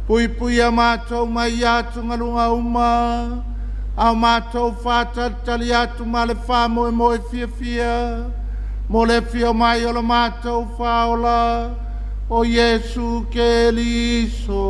pui pui a mātou mai atu ngalunga uma, au mātou whātalitali atu ma le wha moe moe fia fia, mo le fia mai o le mātou whaola, o Iesu Keliso.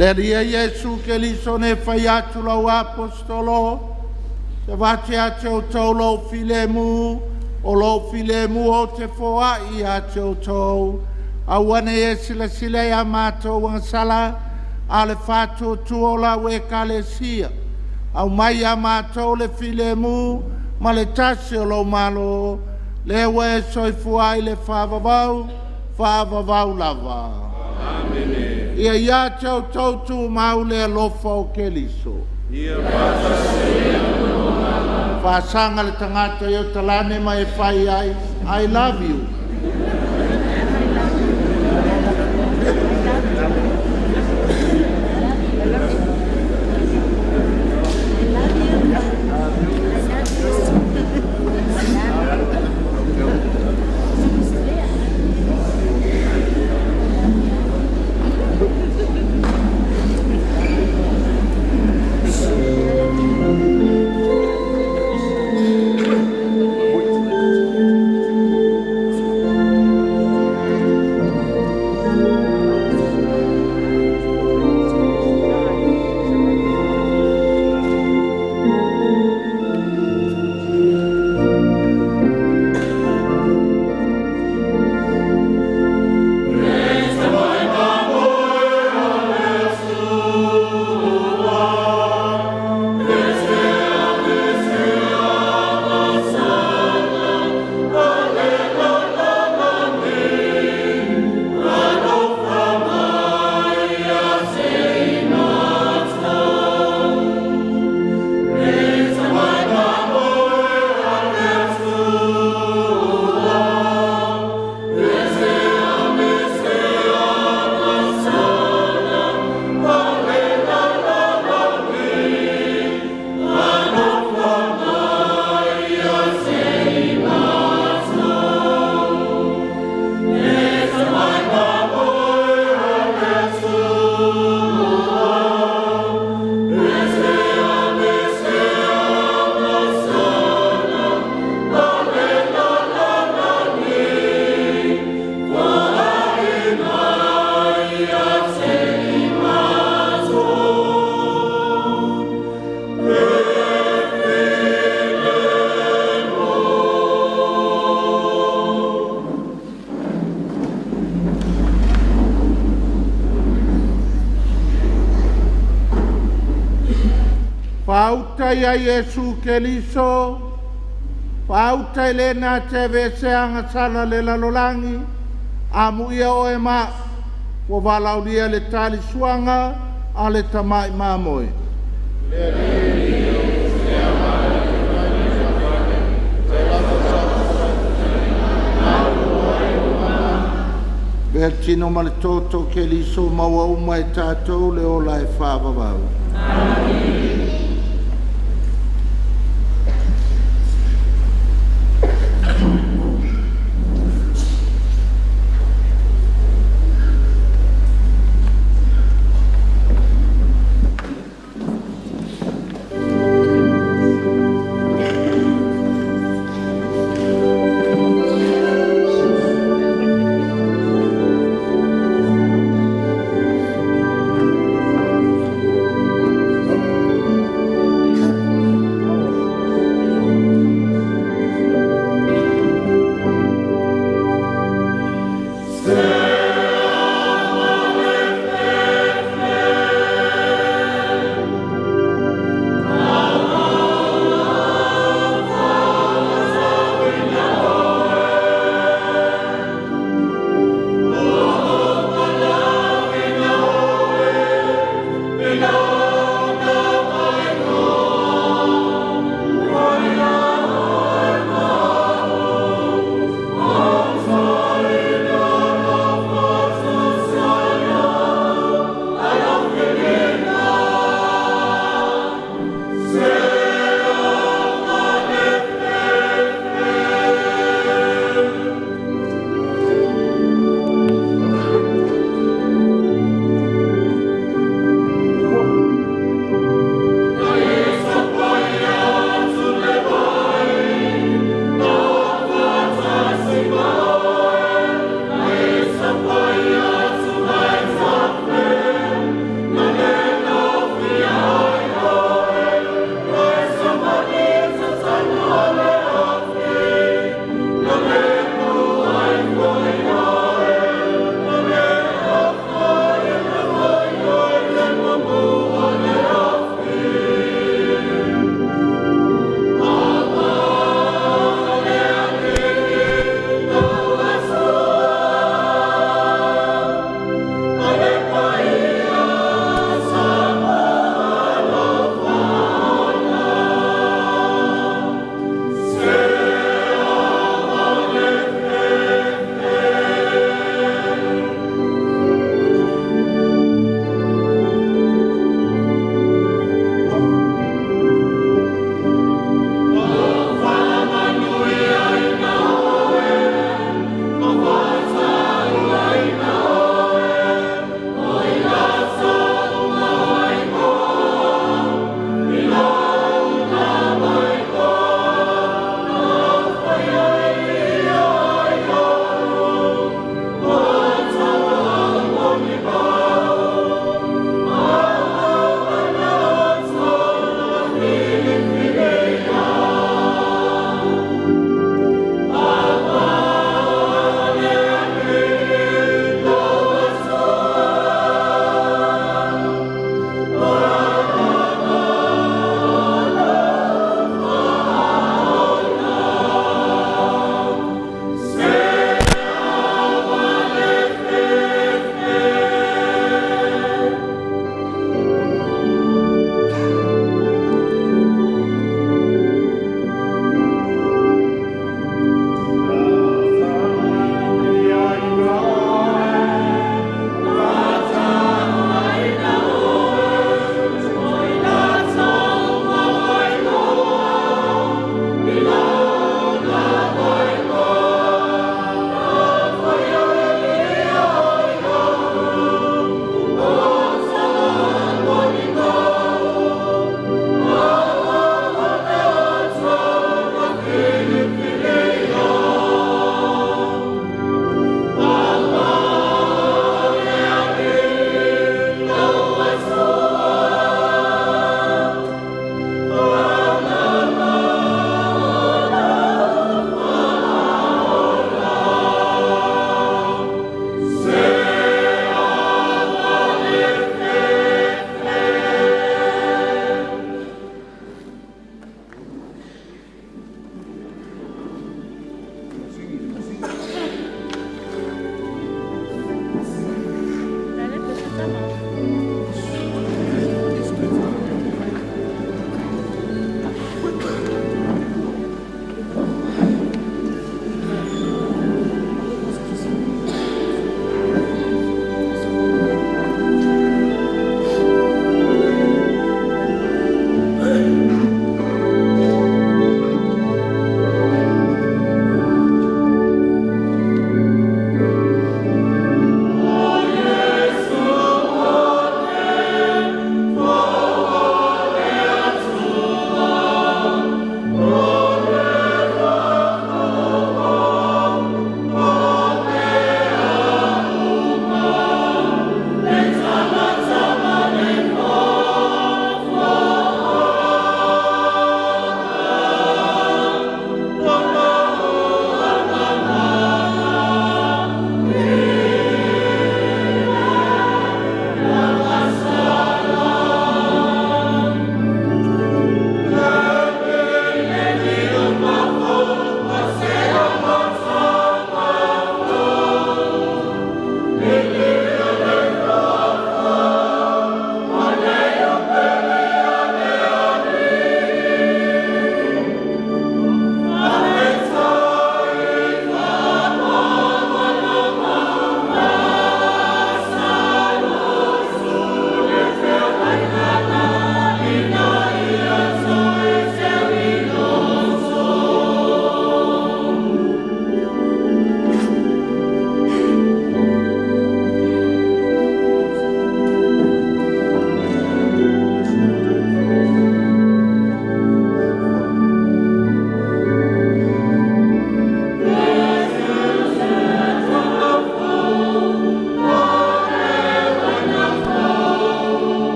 Le ria Iesu Keliso ne whai atu lau apostolo, te wate a te o tau lau filemu, o lau filemu o te foa i a te o tau. Awane e sila sila ia mātou angsala, a le whātua tua o lau e kalesia. Au mai a mātou le filemu, ma le tasi o lau malo, le ua e soifua i le whaavavau, whaavavau lava. Amene. Ia ia te au tautu mau le alofa o Keliso. Ia whātasi. Whāsanga le tangata i o talane mai e whai ai. I love you. Faauta ia Iesu Keriso, faauta i le na te aveesea agasala a le lalolagi, amuia oe ma a'u, ua valaaulia le talisuaga a le Tamai Mamoe. Avea le tino ma le toto o Keriso maua uma e tatou le ola e faavavau.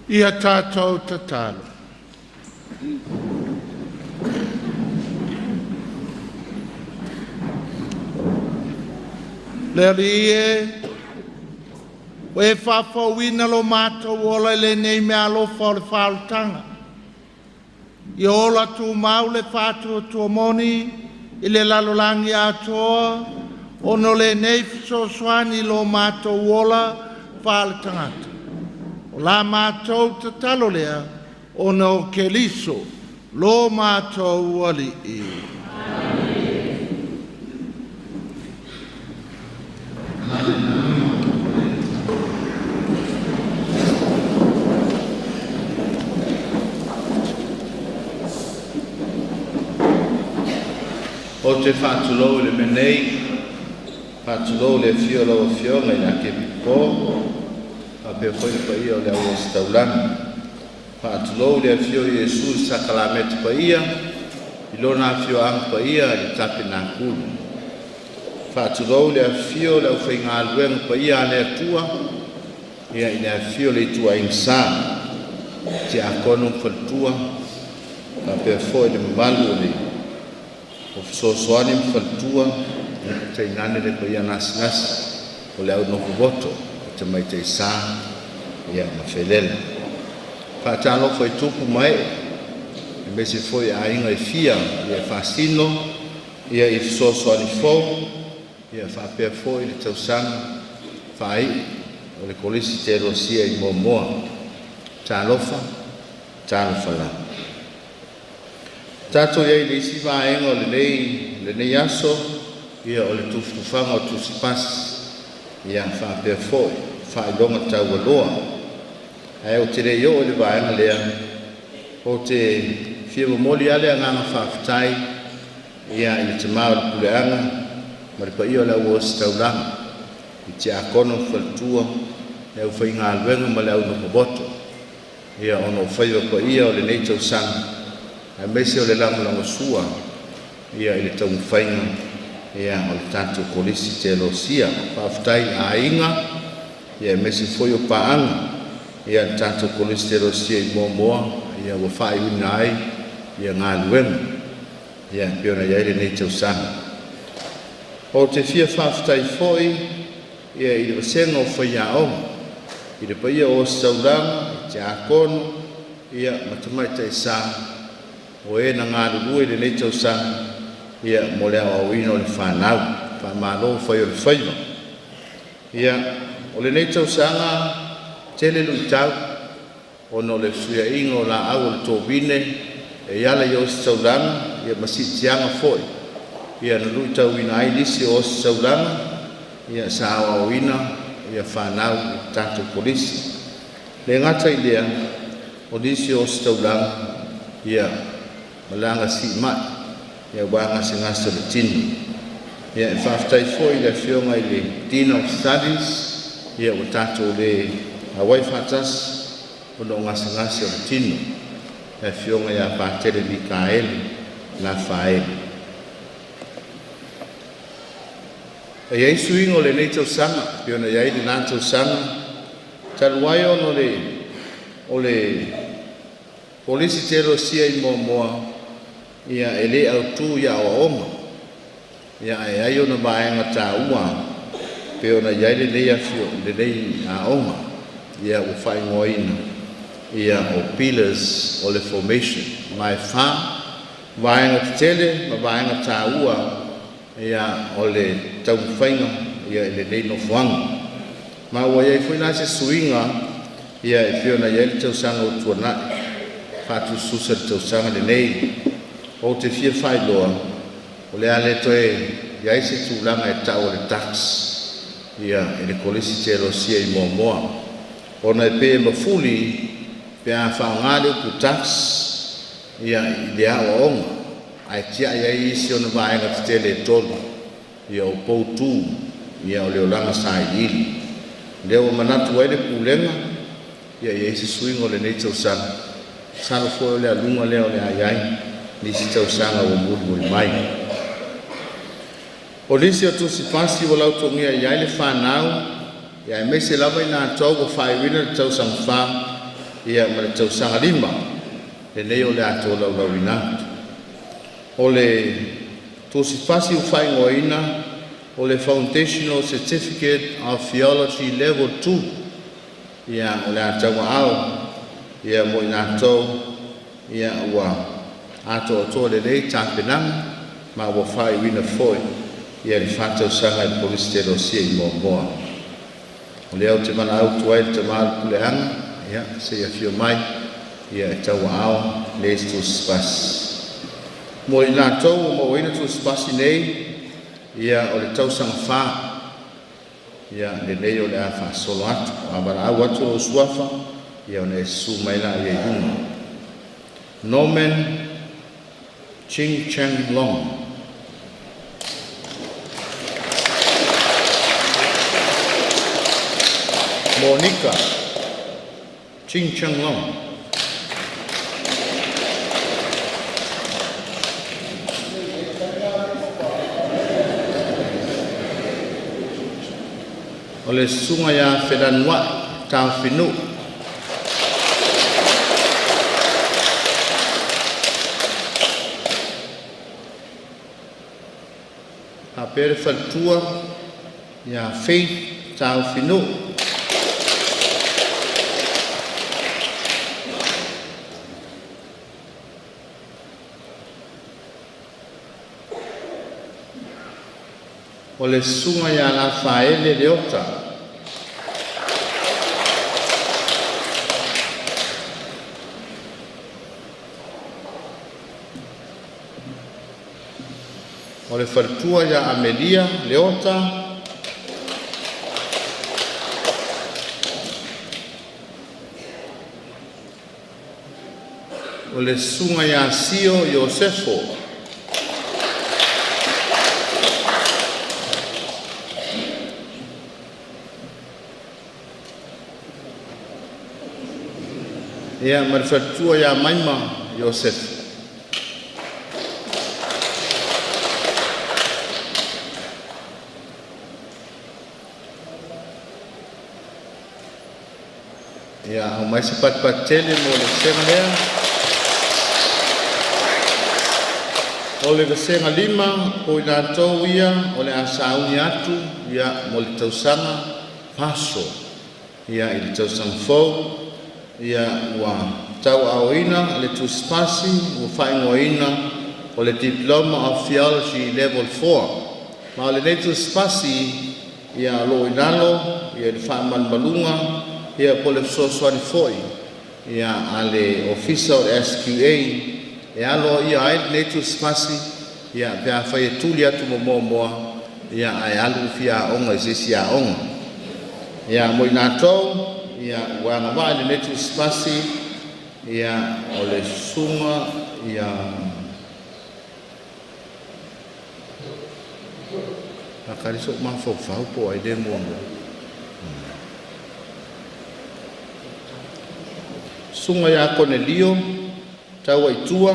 Ia tatou tatalo. Le Alii e, ua e faafouina lo matou ola i lenei meaalofa o le faaolataga. Ia ola tumau le faatuatua moni i le lalolagi atoa, ona o lenei fesoasoani i lo matou ola faale-tagata. O la matou tatalo lea, ona o Keriso, lo matou Alii. Ou te faatulou i le mea nei, faatulou le afio o lau Afioga i le Akepipo, faapea foi le paia o le au ositaulaga. Faatulou le afio o Iesu i le sakalameta paia, i lona afioaga paia i le Tapenakulu. Faatulou le afifio o le aufaigaluega paia a le Atua, ia i le afifio o le ituaiga sa, tiakono ma faletua, faapea foi le mamalu o le o fesoasoani ma faletua, tainane le paia gasigasi o le au nofovoto o tamaitai sa ia ma felela. Faatalofa i tupu ma ee, aemaise foi aiga e fia ia faasino ia i fesoasoani fou ia faapea foi le tausaga faaiu o le Kolisi Telosia i Moamoa. Talofa, talofa lava. Tatou i ai i le isi vaega o lenei aso, ia o le tufatufaga o tusipasi, ia faapea foi faailoga taualoa. Ae ou te le i oo i le vaega lea, ou te fia momoli lava le agaga faafetai ia i le tamā o le puleaga ma le paia o le au ositaulaga, i tiakono ma faletua, le aufaigaluega ma le au nofovoto, ia ona o faiva paia o lenei tausaga, aemaise o le lagolagosua ia i le taumafaiga ia o le tatou Kolisi Telosia. Faafetai i aiga, ia aemaise foi o paaga ia le tatou Kolisi Telosia i Moamoa, ia ua faaiuina ai ia galuega ia pei ona i ai lenei tausaga. Ou te fia faafetai foi ia i le vasega o faiaoga, i le paia o ositaulaga, i tiakono ia ma tamaitai sa o e na galulue i lenei tausaga ia mo le aoaoina o le fanau. Faamalo fai o le faiva. Ia o lenei tausaga tele luitau ona o le fesuiaiga o laau o le tovine e ala i ositaulaga ia ma siitiaga foi ia na luitauina ai nisi o ositaulaga ia sa aoaoina ia fanau i tatou kolisi. Le gata i lea, o nisi o ositaulaga ia malaga siimai ia ua gasegase o le tino. Ia e faafetai foi i le Afioga i le Dean of Studies ia ua tatou le auai faatasi ona o gasegase o le tino, le Afioga ia Patele Mikaele Lafaele. E i ai suiga o lenei tausaga pei ona i ai lena tausaga, talu ai ona o le Kolisi Telosia i Moamoa ia e le autu i aoaoga, ia ae ai ona vaega taua pei ona i ai lenei afio lenei aoga ia ua faaigoaina ia o Pillars o le Formation, ma e fa vaega tetele ma vaega taua ia o le taumafaiga ia i lenei nofoaga. Ma ua i ai foi la se suiga ia e pei ona i ai le tausaga ua tuanai faatusatusa i le tausaga lenei. Ou te fia faailoa o le a le toe i ai se tulaga e tau o le tax ia i le Kolisi Telosia i Moamoa, ona e pei e mafuli pe a faaaoga le upu tax ia i le aoaoga, ae tiai ai isi ona vaega tetele e tolu ia o poutu ia o le olaga sailiili. Lea ua manatu ai le pulega ia i ai se suiga o lenei tausaga, masalo foi o le aluga lea o le a i ai nisi tausaga ua mulimuli mai. O nisi o tusipasi ua lautogia i ai le fanau ia aemaise lava i latou ua faaiuina le tausaga fa ia ma le tausaga 5 lenei o le a tolaulauina atu. O le tusipasi ua faaigoaina o le Foundational Certificate of Theology Level 2, ia o le a tauaao ia mo i latou ia ua atoatoa lelei tapenaga ma ua faaiuina foi ia le 4 tausaga i le Kolisi Teolosia i Moamoa. O lea ou te valaau atu ai i le Tama o le Puleaga, ia se i afio mai ia e tauaao le isi tusipasi. Mo i latou ua mauaina tusipasi nei, ia o le tausaga 4, ia lenei o le a faasolo atu, a valaau atu lou suafa, ia ona e susu mai laia i luga. Norman Ching Chang Long. Monica Ching Chang Long. O le susuga ia Felanuai Taofinu. Faapea le faletua ia Faith Taofinu. O le susuga ia Lafaele Leota. O le faletua ia Amelia Leota. O le susuga ia Sio Iosefo. Ia ma le faletua ia Maima Iosefo. Ia aumai se patipati tele mo le vasega lea. O le vasega 5 o i latou ia o le a sauni atu ia mo le tausaga paso ia i le tausaga fou, ia ua tauaaoina le tusipasi ua faaigoaina o le Diploma of Theology Level 4. Ma o lenei tusipasi ia o lo o i lalo ia le faamalumaluga ia po o le fesoasoani foi ia a le Ofisa o le SQA e aloaia ai lenei tusipasi ia pe afai e tuli atu ma muamua ia ae alu fia aoga i se isi aoga. Ia mo i latou ia ua agavaa i lenei tusipasi ia o le susuga ia Akali so mafaufau po ai le muamua. Susuga ia Konelio Tauaitua.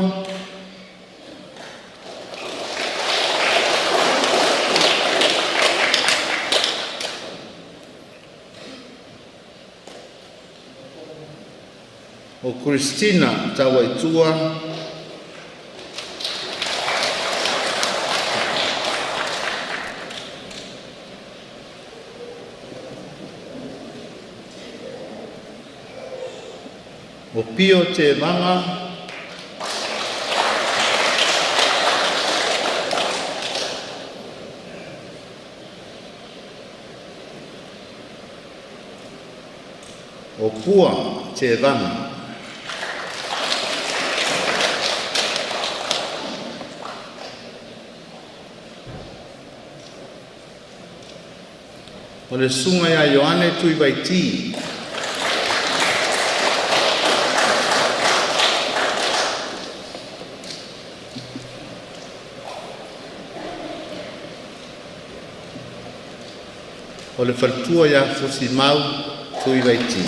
O Christina Tauaitua. O Pio Tevaga. O Pua Tevaga. O le susuga ia Ioane Tuivaiti. O le faletua ia Fusimau Tuivaiti.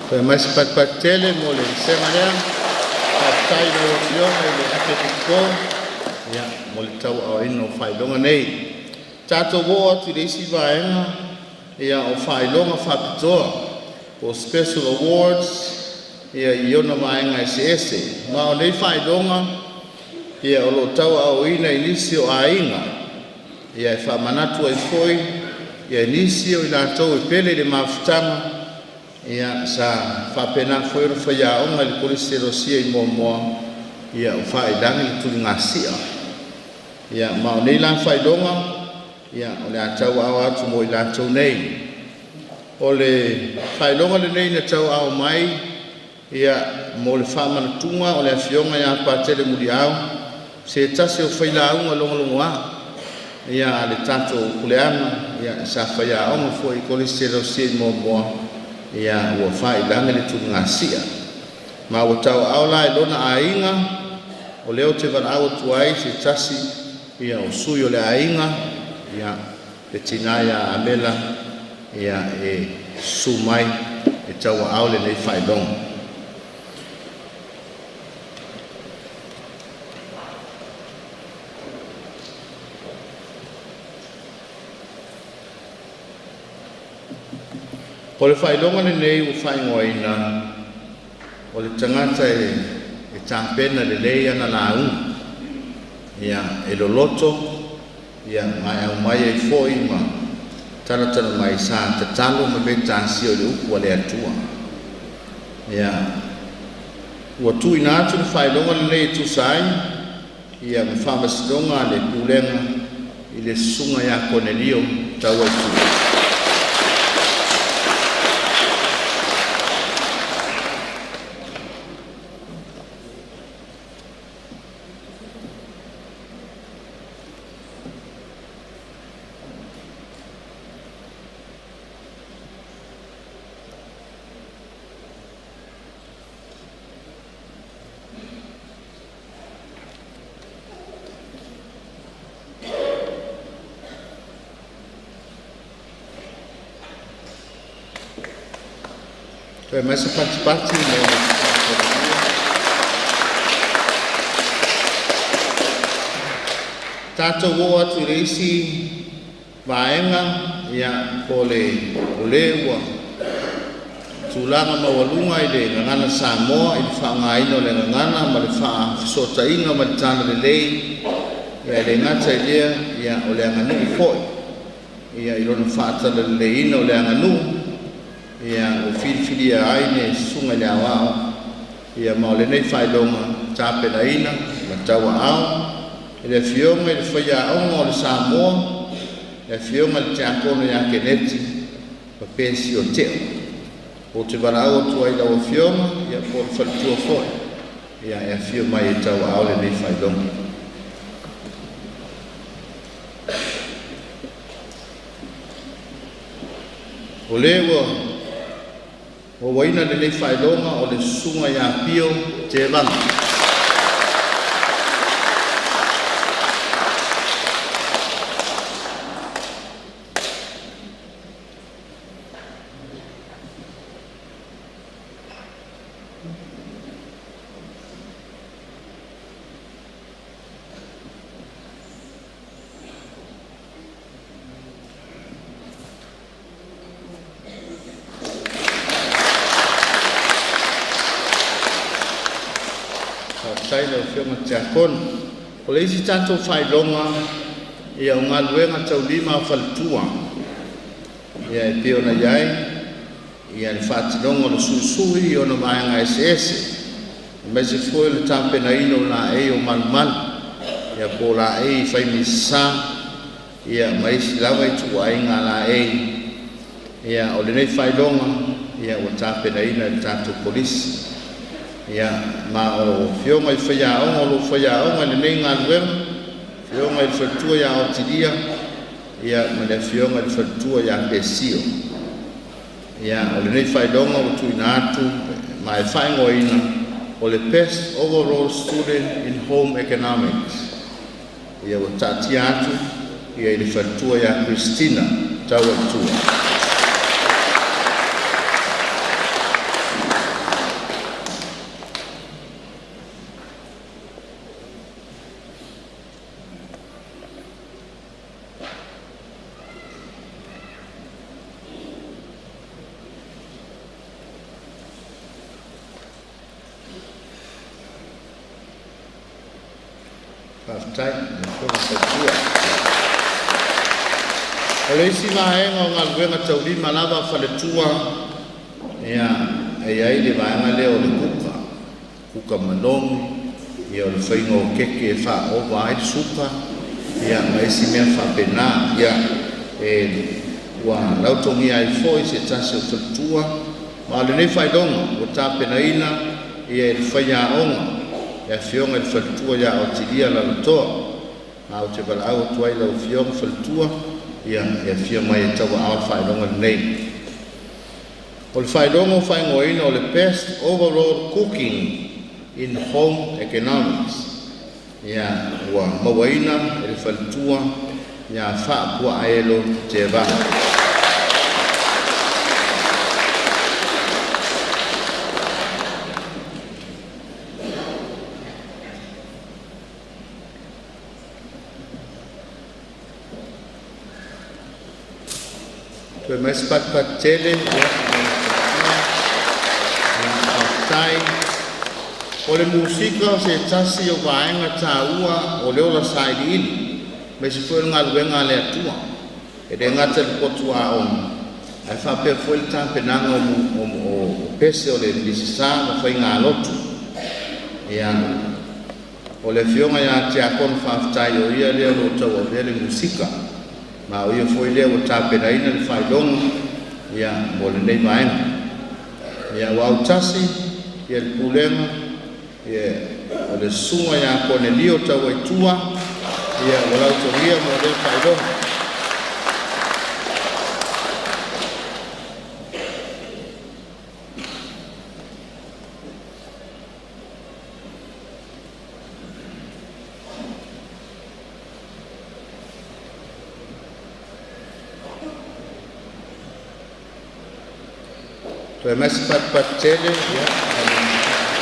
Toe mai se patipati tele mo le vasega lea. Faafetai i lau Afioga i le ape popo ia mo le tauaaoina o faailoga nei. Tatou oo atu i le isi vaega ia o faailoga faapitoa po o Special Awards ia i ona vaega eseese. Ma o nei faailoga ia o lo o tauaaoina i nisi o aiga ia e faamanatu ai foi ia nisi o i latou e pele i le mafutaga ia sa faapena foi ona faiaoga i le Kolisi a Alosia i Moamoa ia o faiilagi le tuligasia. Ia ma o nei la faailoga ia o le a tauaaoina atu mo i latou nei. O le faailoga lenei na tauaao mai ia mo le faamanatuga o le Afioga ia Patele Muliau, se tasi o failauga logologoa ia a le tatou kuleana ia sa faiaoga foi i le Kolisi a Alosia i Moamoa ia ua faiilagi le tuligasia. Ma ua tauaao la e lona aiga, o lea ou te valaau atu ai i se tasi ia o sui o le aiga ia le tina ia Amela ia e susu mai e tauaao lenei faailoga. O le faailoga lenei ua faaigoaina o le tagata e tapena lelei ana lauga, ia e loloto ia ma e aumai ai foi ma talatala mai sa tatalo ma metasia i le upu a le Atua. Ia ua tuuina atu le faailoga lenei e tusa ai ia ma faamasinoga a le Pulega i le Susuga ia Konelio Tauaitui. Toe aumai se patipati mo le Konelio. Tatou oo atu i le isi vaega ia po o le o le ua tulaga maualuga i le Gagana Samoa i le faaaogaina o le gagana ma le faafesootaiga ma le talalelei ia e le gata i lea ia o le aganuu foi ia i lona faatalaleleiina o le aganuu ia ua filifilia ai le Susuga i le Aoao ia ma o lenei faailoga tapenaina ma tauaao e le Afioga i le Faiaoga o le Samoa, le Afioga i le Tiakono ia Keneti Papesio Teo. Ou te valaau atu ai i lau Afioga ia po o le faletua foi ia e afio mai e tauaao lenei faailoga. O le ua mauaina lenei faailoga o le Susuga ia Pio Tevaga. Faafetai i lau Afioga i le Tiakono. O le isi tatou faailoga ia o galuega taulima a faletua. Ia e pei ona i ai ia le faatinoga o le suisui i ona vaega eseese, aemaise foi o le tapenaina o laei o malumalu ia po o laei fai misasa ia ma isi lava ituaiga laei. Ia o lenei faailoga ia ua tapenaina e le tatou Kolisi. Ia ma o Afioga i faiaoga o lo o faiaoga i lenei galuega, Afioga i le Faletua ia Otilia ia ma le Afioga i le Faletua ia Pesio. Ia o lenei faailoga ua tuuina atu ma e faaigoaina o le Best Overall Student in Home Economics. Ia ua taatia atu ia i le faletua ia Christina Taualutua. Faafetai i le Afioga faletua. O le isi vaega o galuega taulima lava a faletua, ia, e i ai le vaega lea o le kuka, kuka manogi, ia o le faiga o keke e faaova ai le suka, ia ma isi mea faapena. Ia, e ua lautogia ai foi se tasi o faletua, ma o lenei faailoga ua tapenaina ia e le faiaoga le afioga i le faletua ia Otilia Lalotoa. Ma ou te valaau atu ai lau afioga faletua, ia e afio mai e tauaao le faailoga lenei. O le faailoga ua faaigoaina o le Best Overall Cooking in Home Economics, ia ua mauaina e le faletua ia Faapuaaelo Tevaga. Toe mai se patupatu tele, ia, faafetai. O le musika o se tasi o vaega taua o le ola sailiili, aemaise foi o le galuega a le Atua. E le gata i le potu aoga, ae faapea foi le tapenaga o pese o le Misasa ma faigalotu. Ia, o le afioga ia Tiakono Faafetai o ia lea o lo o tauavea le musika, ma o ia foi lea ua tapenaina le faailoga, ia, mo lenei vaega. Ia, ua autasi ia le pulega, ia, o le susuga ia Konelio Tauaitua, ia, ua lautogia mo lea faailoga. Toe mai se patupatu tele, ia,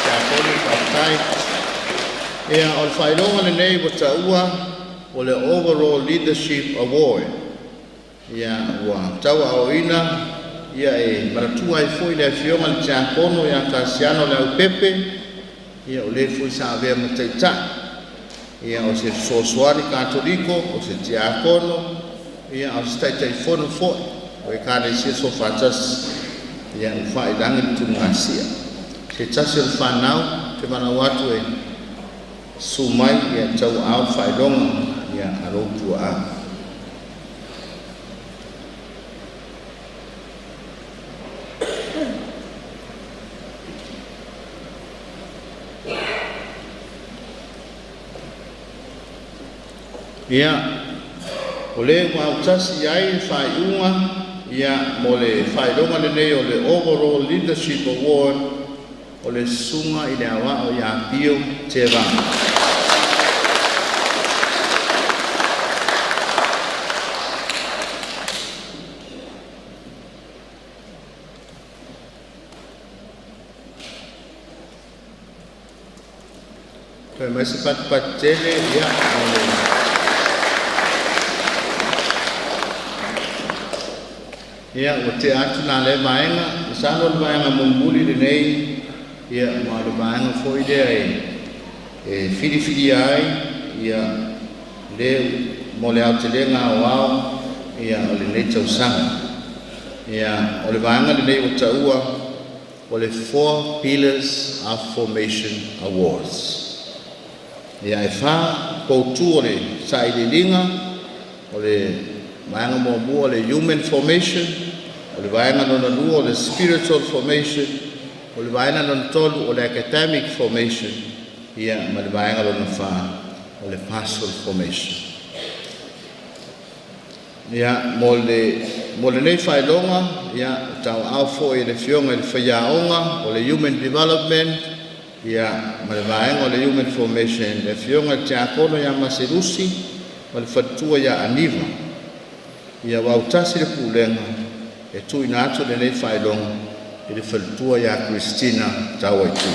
Tiakono faafetai. Ia, o le faailoga lenei ua taua o le Overall Leadership Award. Ia, ua tauaaoina ia e manatua ai foi le afioga i le Tiakono ia Kasiano Leaupepe, ia o le foi sa avea ma taitai. Ia, o se fesoasoani Katoliko, o se Tiakono, ia, o se Taitaifono foi o Ekalesia Soofaatasi, ia ua faailagi le tuligasia. Se tasi o le fanau, te valaau atu e susu mai ia tauaao le faailoga, ia, a lou tuaa. Ia, o le ua autasi ai le faaiuga, ia, mo le faailoga lenei o le Overall Leadership Award, o le susuga i le aoao ia Pio Tevaga. Toe mai se patupatu tele, ia, o le ia, ua tea atu nā lea vaega, masalo le vaega mulimuli lenei, ia, ma o le vaega foi lea e filifilia ai, ia, le mo le aotelega aoao, ia, o lenei tausaga. Ia, o le vaega lenei ua taua o le Four Pillars of Formation Awards. Ia, e fa poutu o le sailiiliga, o le vaega muamua o le Human Formation, o le vaega lona lua o le Spiritual Formation, o le vaega lona tolu o le Academic Formation, ia, ma le vaega lona fa o le Pastoral Formation. Ia, mo lenei faailoga, ia, tauaao foi e le afioga i le faiaoga o le Human Development, ia, ma le vaega o le Human Formation, le afioga i le Tiakono ia Maselusi ma le faletua ia Aniva. Ia, ua autasi le pulega e tuuina atu lenei faailoga i le faletua ia Christina Tauaitu.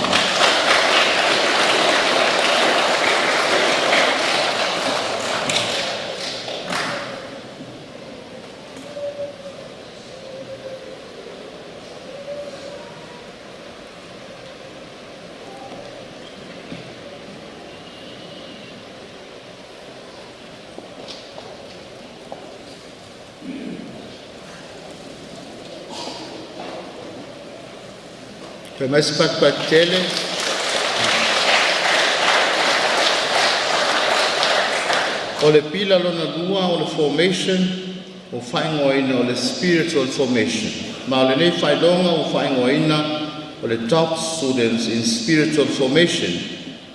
Toe mai se patupatu tele. O le pila lona lua o le formation o faaigoaina o le spiritual formation. Ma o lenei faailoga ua faaigoaina o le top students in spiritual formation.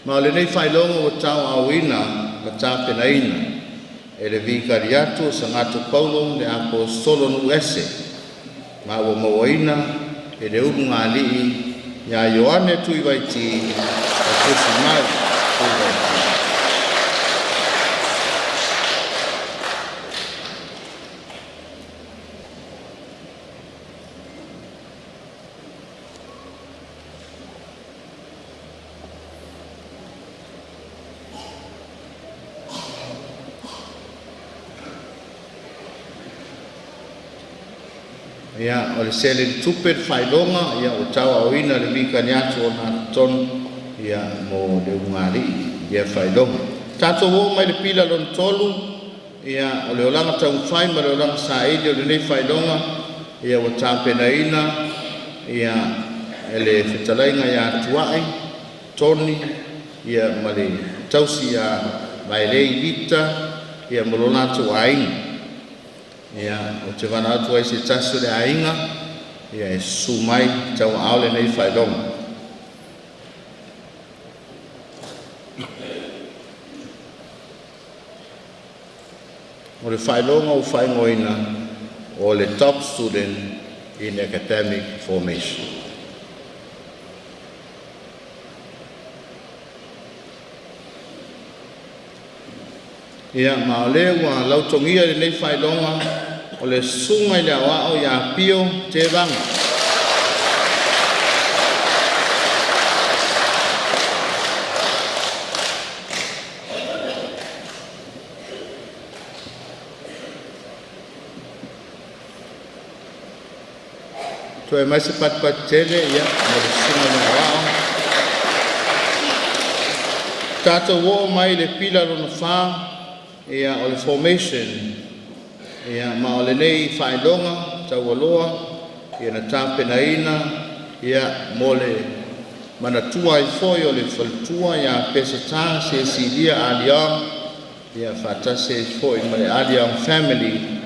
Ma o lenei faailoga ua tauaaoina ma tapenaina e le Vikariato o Sagato Paulo le Aposetolo Nuuese ma ua mauaina e le ulugalii ia Ioane Tuivaiti o Tusimau Tuivaiti. Ia, o le seleni tupe le faailoga, ia ua tauaaoina le Vikariato o Natotonu, ia mo le ulugalii ia faailoga. Tatou oo mai le pila lona tolu, ia o le olaga taumafai ma le olaga saili o lenei faailoga, ia ua tapenaina ia e le fetalaiga ia Tuai Toni ia ma le tausi ia Vaelei Vita ia ma lo latou aiga. Ia, ou te valaau atu ai se tasi o le aiga, ia e susu mai tauaao lenei faailoga. O le faailoga ua faaigoaina o le top student in academic formation. Ia, ma o lea ua lautogia lenei faailoga o le susuga i le aoao ia Pio Tevaga. Toe mai se patupatu tele ia mo le susuga i le aoao. Tatou oo mai le pila lona fa, ia o le formation, ia ma o lenei faailoga taualoa ia na tapenaina ia mo le manatua ai foi o le faletua ia Peseta Sesilia Aliao ia faatasi ai foi ma le Aliao family,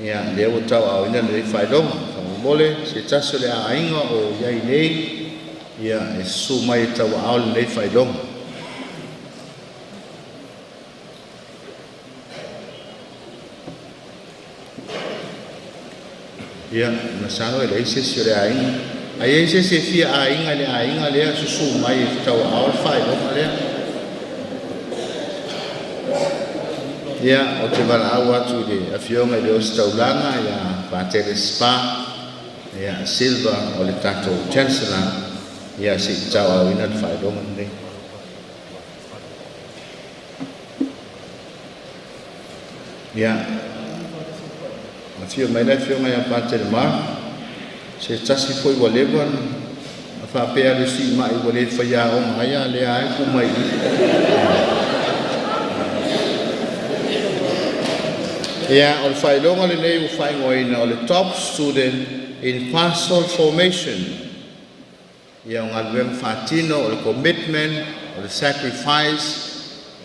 ia lea ua tauaaoina lenei faailoga. Faamolemole se tasi o le aiga o i ai nei ia e susu mai e tauaao lenei faailoga. Ia, masalo e leai se isi o le aiga. Ai ai se isi e fia aiga i le aiga lea susu mai e tauaao le faailoga lea. Ia, ou te valaau atu i le afioga i le Ositaulaga ia Patele Spa, ia Silva o le tatou Chancellor, ia se i tauaaoina le faailoga lenei. Ia, afio mai le afioga ia Patele Mark, se tasi foi ua leva na faapea le siimai ua le faiaoga ai a lea ai ku mai. Ia, o le faailoga lenei ua faaigoaina o le top student in pastoral formation. Ia, o galuega faatino o le commitment, o le sacrifice,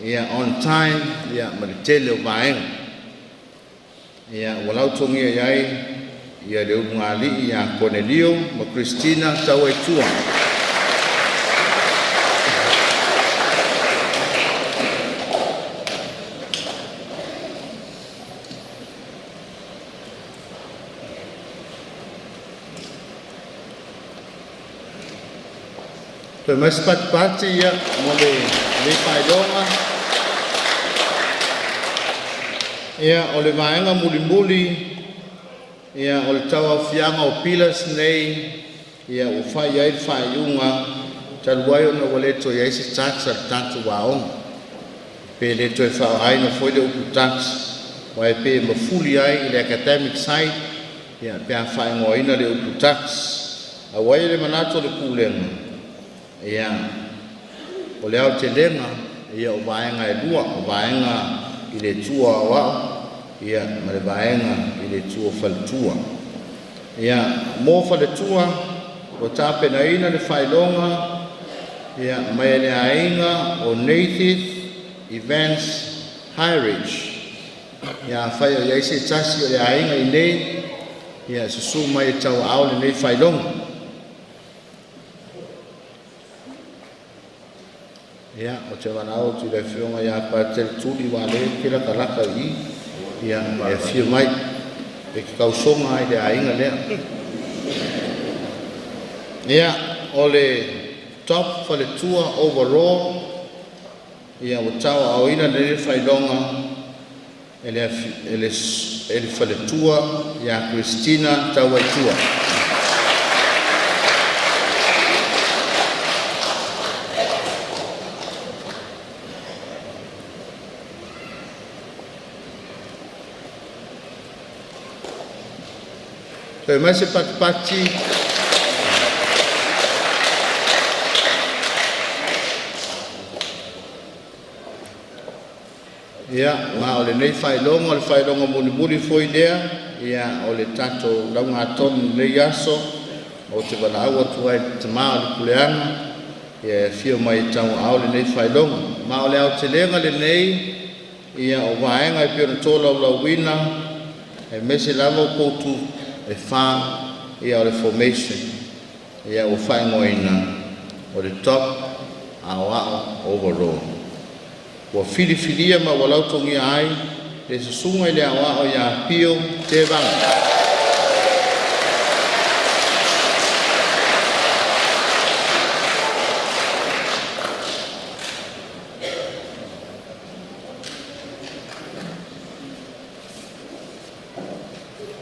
ia on time, ia ma le tele o vaega. Ia, ua lautogia ai ia le ulugalii ia Konelio ma Christina Tauaitua. Toe mai se patupati ia mo le faailoga. Ia, o le vaega mulimuli, ia o le tauaofiaga o pillars nei, ia ua fai ai le faaiuga talu ai ona ua le toe i ai se tax a le tatou aoga. Pe le toe faaaogaina foi le upu tax, aua e pe mafuli ai i le academic side, ia pe a faaigoaina le upu tax. Aua ai le manatu o le pulega, ia o le aotelega ia o vaega e lua, o vaega i le tua aoao ia ma le vaega i le tua faletua. Ia, mo faletua Ua tapenaina le faailoga ia mai le aiga o Nathan Evans Highridge. Ia afai o i ai se tasi o le aiga i nei, ia susu mai e tauaao lenei faailoga. Ia, o te valaau atu i le afioga ia Patele Tuli ua le ke latalata i ia e afio mai e te tausoga ai le aiga lea. Ia, o le top faletua overall, ia ua tauaaoina lenei faailoga e le faletua ia Christina Tauaitua. Toe mai se patipati. Ia, ma o lenei faailoga o le faailoga mulimuli foi lea, ia o le tatou laugatonu lenei aso, ou te valaau atu ai i le tamā o le puleaga, ia e afio mai e tauaao lenei faailoga. Ma o le aotelega lenei, ia o vaega e pei ona tolaulauina, aemaise lava o poutu e fa, ia o le formation, ia ua faaigoaina o le top aoao overall. Ua filifilia ma ua lautogia ai le susuga i le aoao ia Pio Tevaga.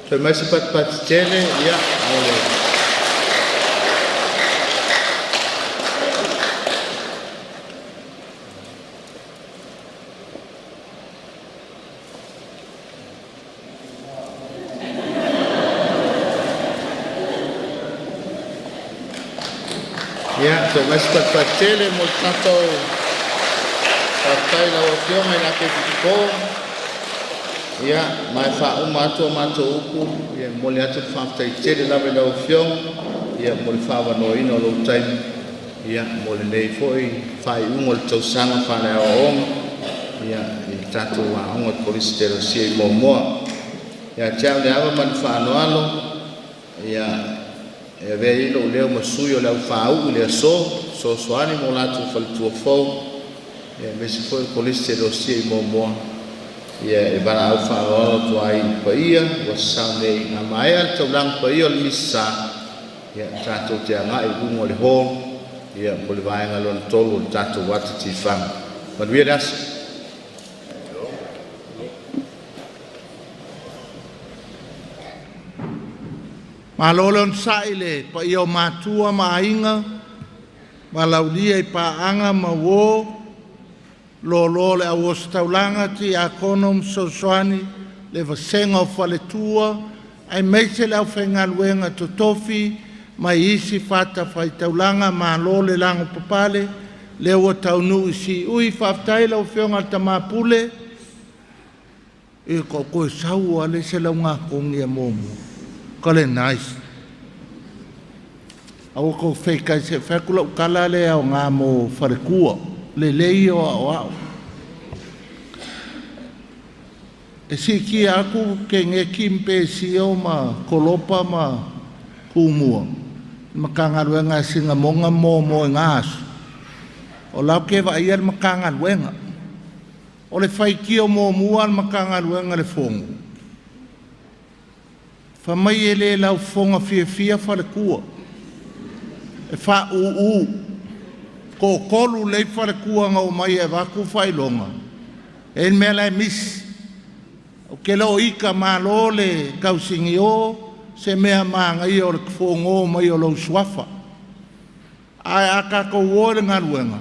Toe mai se patipati tele, ia, o le Ia, toe mai se patipati tele mo le tatou faafetai i lau Afioga i le Kepikipo. Ia, ma e faauma atu a matou upu, ia momoli atu le faafetai tele lava i lau Afioga, ia mo le faaavanoaina o lou taimi, ia mo lenei foi faaiuga o le tausaga faaleaoaoga, ia i le tatou aoga o le Kolisi Telosia i Moamoa. Ia te au le ava ma le faaaloalo, ia e avea ai lou leo ma sui o le aufauu i le aso, fesoasoani mo latou faletua fou, ia aemaise foi o le Kolisi Telosia i Moamoa, ia e valaau faaaloalo atu ai i le paia ua sasao nei. A maea le taulaga paia o le Misa, ia tatou te agai i luga o le hall, ia mo le vaega lona tolu o le tatou ata tifaga. Manuia le aso. Malo le onosai i le paia o matua ma aiga, ma laulia i paaga ma uo, lolo le au ositaulaga, tiakono ma fesoasoani, le vasega o faletua, aemaise le aufaigaluega totofi mai isi fatafaitaulaga, malo le lago papale, lea ua taunuu i siui. Faafetai lau Afioga i le Tama Pule, e ko koe sau ale se lauga kongi e muamua. Ka le nice. Aua kou feikai se whaku lau kala le au ngā mō wharekua, le lei o ao ao. E siki aku ke nge kimpe sio ma kolopa ma kumua. Makangaluenga e singa monga mō mō e ngā aso. O lau ke wa ia le makangaluenga. O le whaikio mō mua le makangaluenga le fongo. Wha mai e le lau fonga fia fia wharekua. E wha uu. Ko kolu lei wharekua ngau mai e waku whailonga. E mea lai misi. O ke lo ika malo le kausingi o se mea maanga ia o le fongo mai o lau suafa. Ai a kako o le ngaluenga.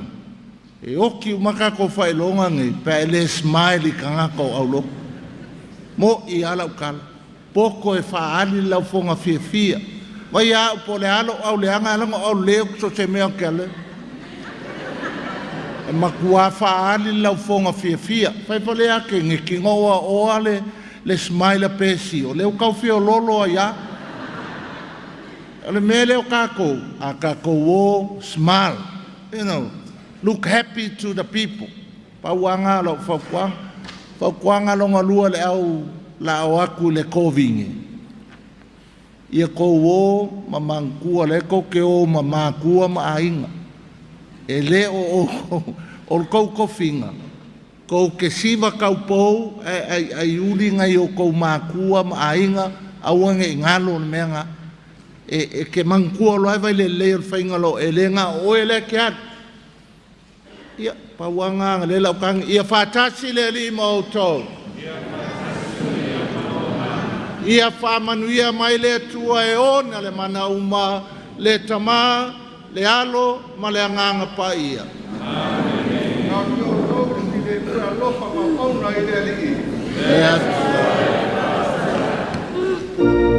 E oki umaka ko whailonga ngai pa e le smile i kangaka o auloko. Mo i ala ukala. Poko e whaali lau fonga fia fia. Vai a upo le alo au le anga alanga au leo so se mea ke ale. E makua whaali lau fonga fia fia. Whai whale ake nge ki ngoa o ale le smile pesi. O leo kau fia lolo a ia. O le mea lea o kākou, a kākou o, smile, you know, look happy to the people. Pauanga lo fautuaga. Fautuaga lona lua le au la o aku le kovige. Ia kou o ma mantua le kou ke o ma makua ma aiga. E le o o o le kou kofiga. Kou ke siva kaupou ai ai ai uli ngai o kou makua ma aiga aua nge ngalo le mea nga. E, e ke mangkua lo ai vai le le o le whainga lo e le ngā o e le ke alu. Ia, pauanga le lau kangi. Ia whātasi le ali ma o tau. Ia whaamanuia mai le Atua e ona le mana uma, le tamā, le alo ma le agaga paia. Na o te outou le filemu e alofa ma auauna i le Alii. Le Atua. Ia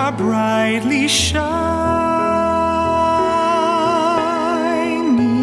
Star brightly shining.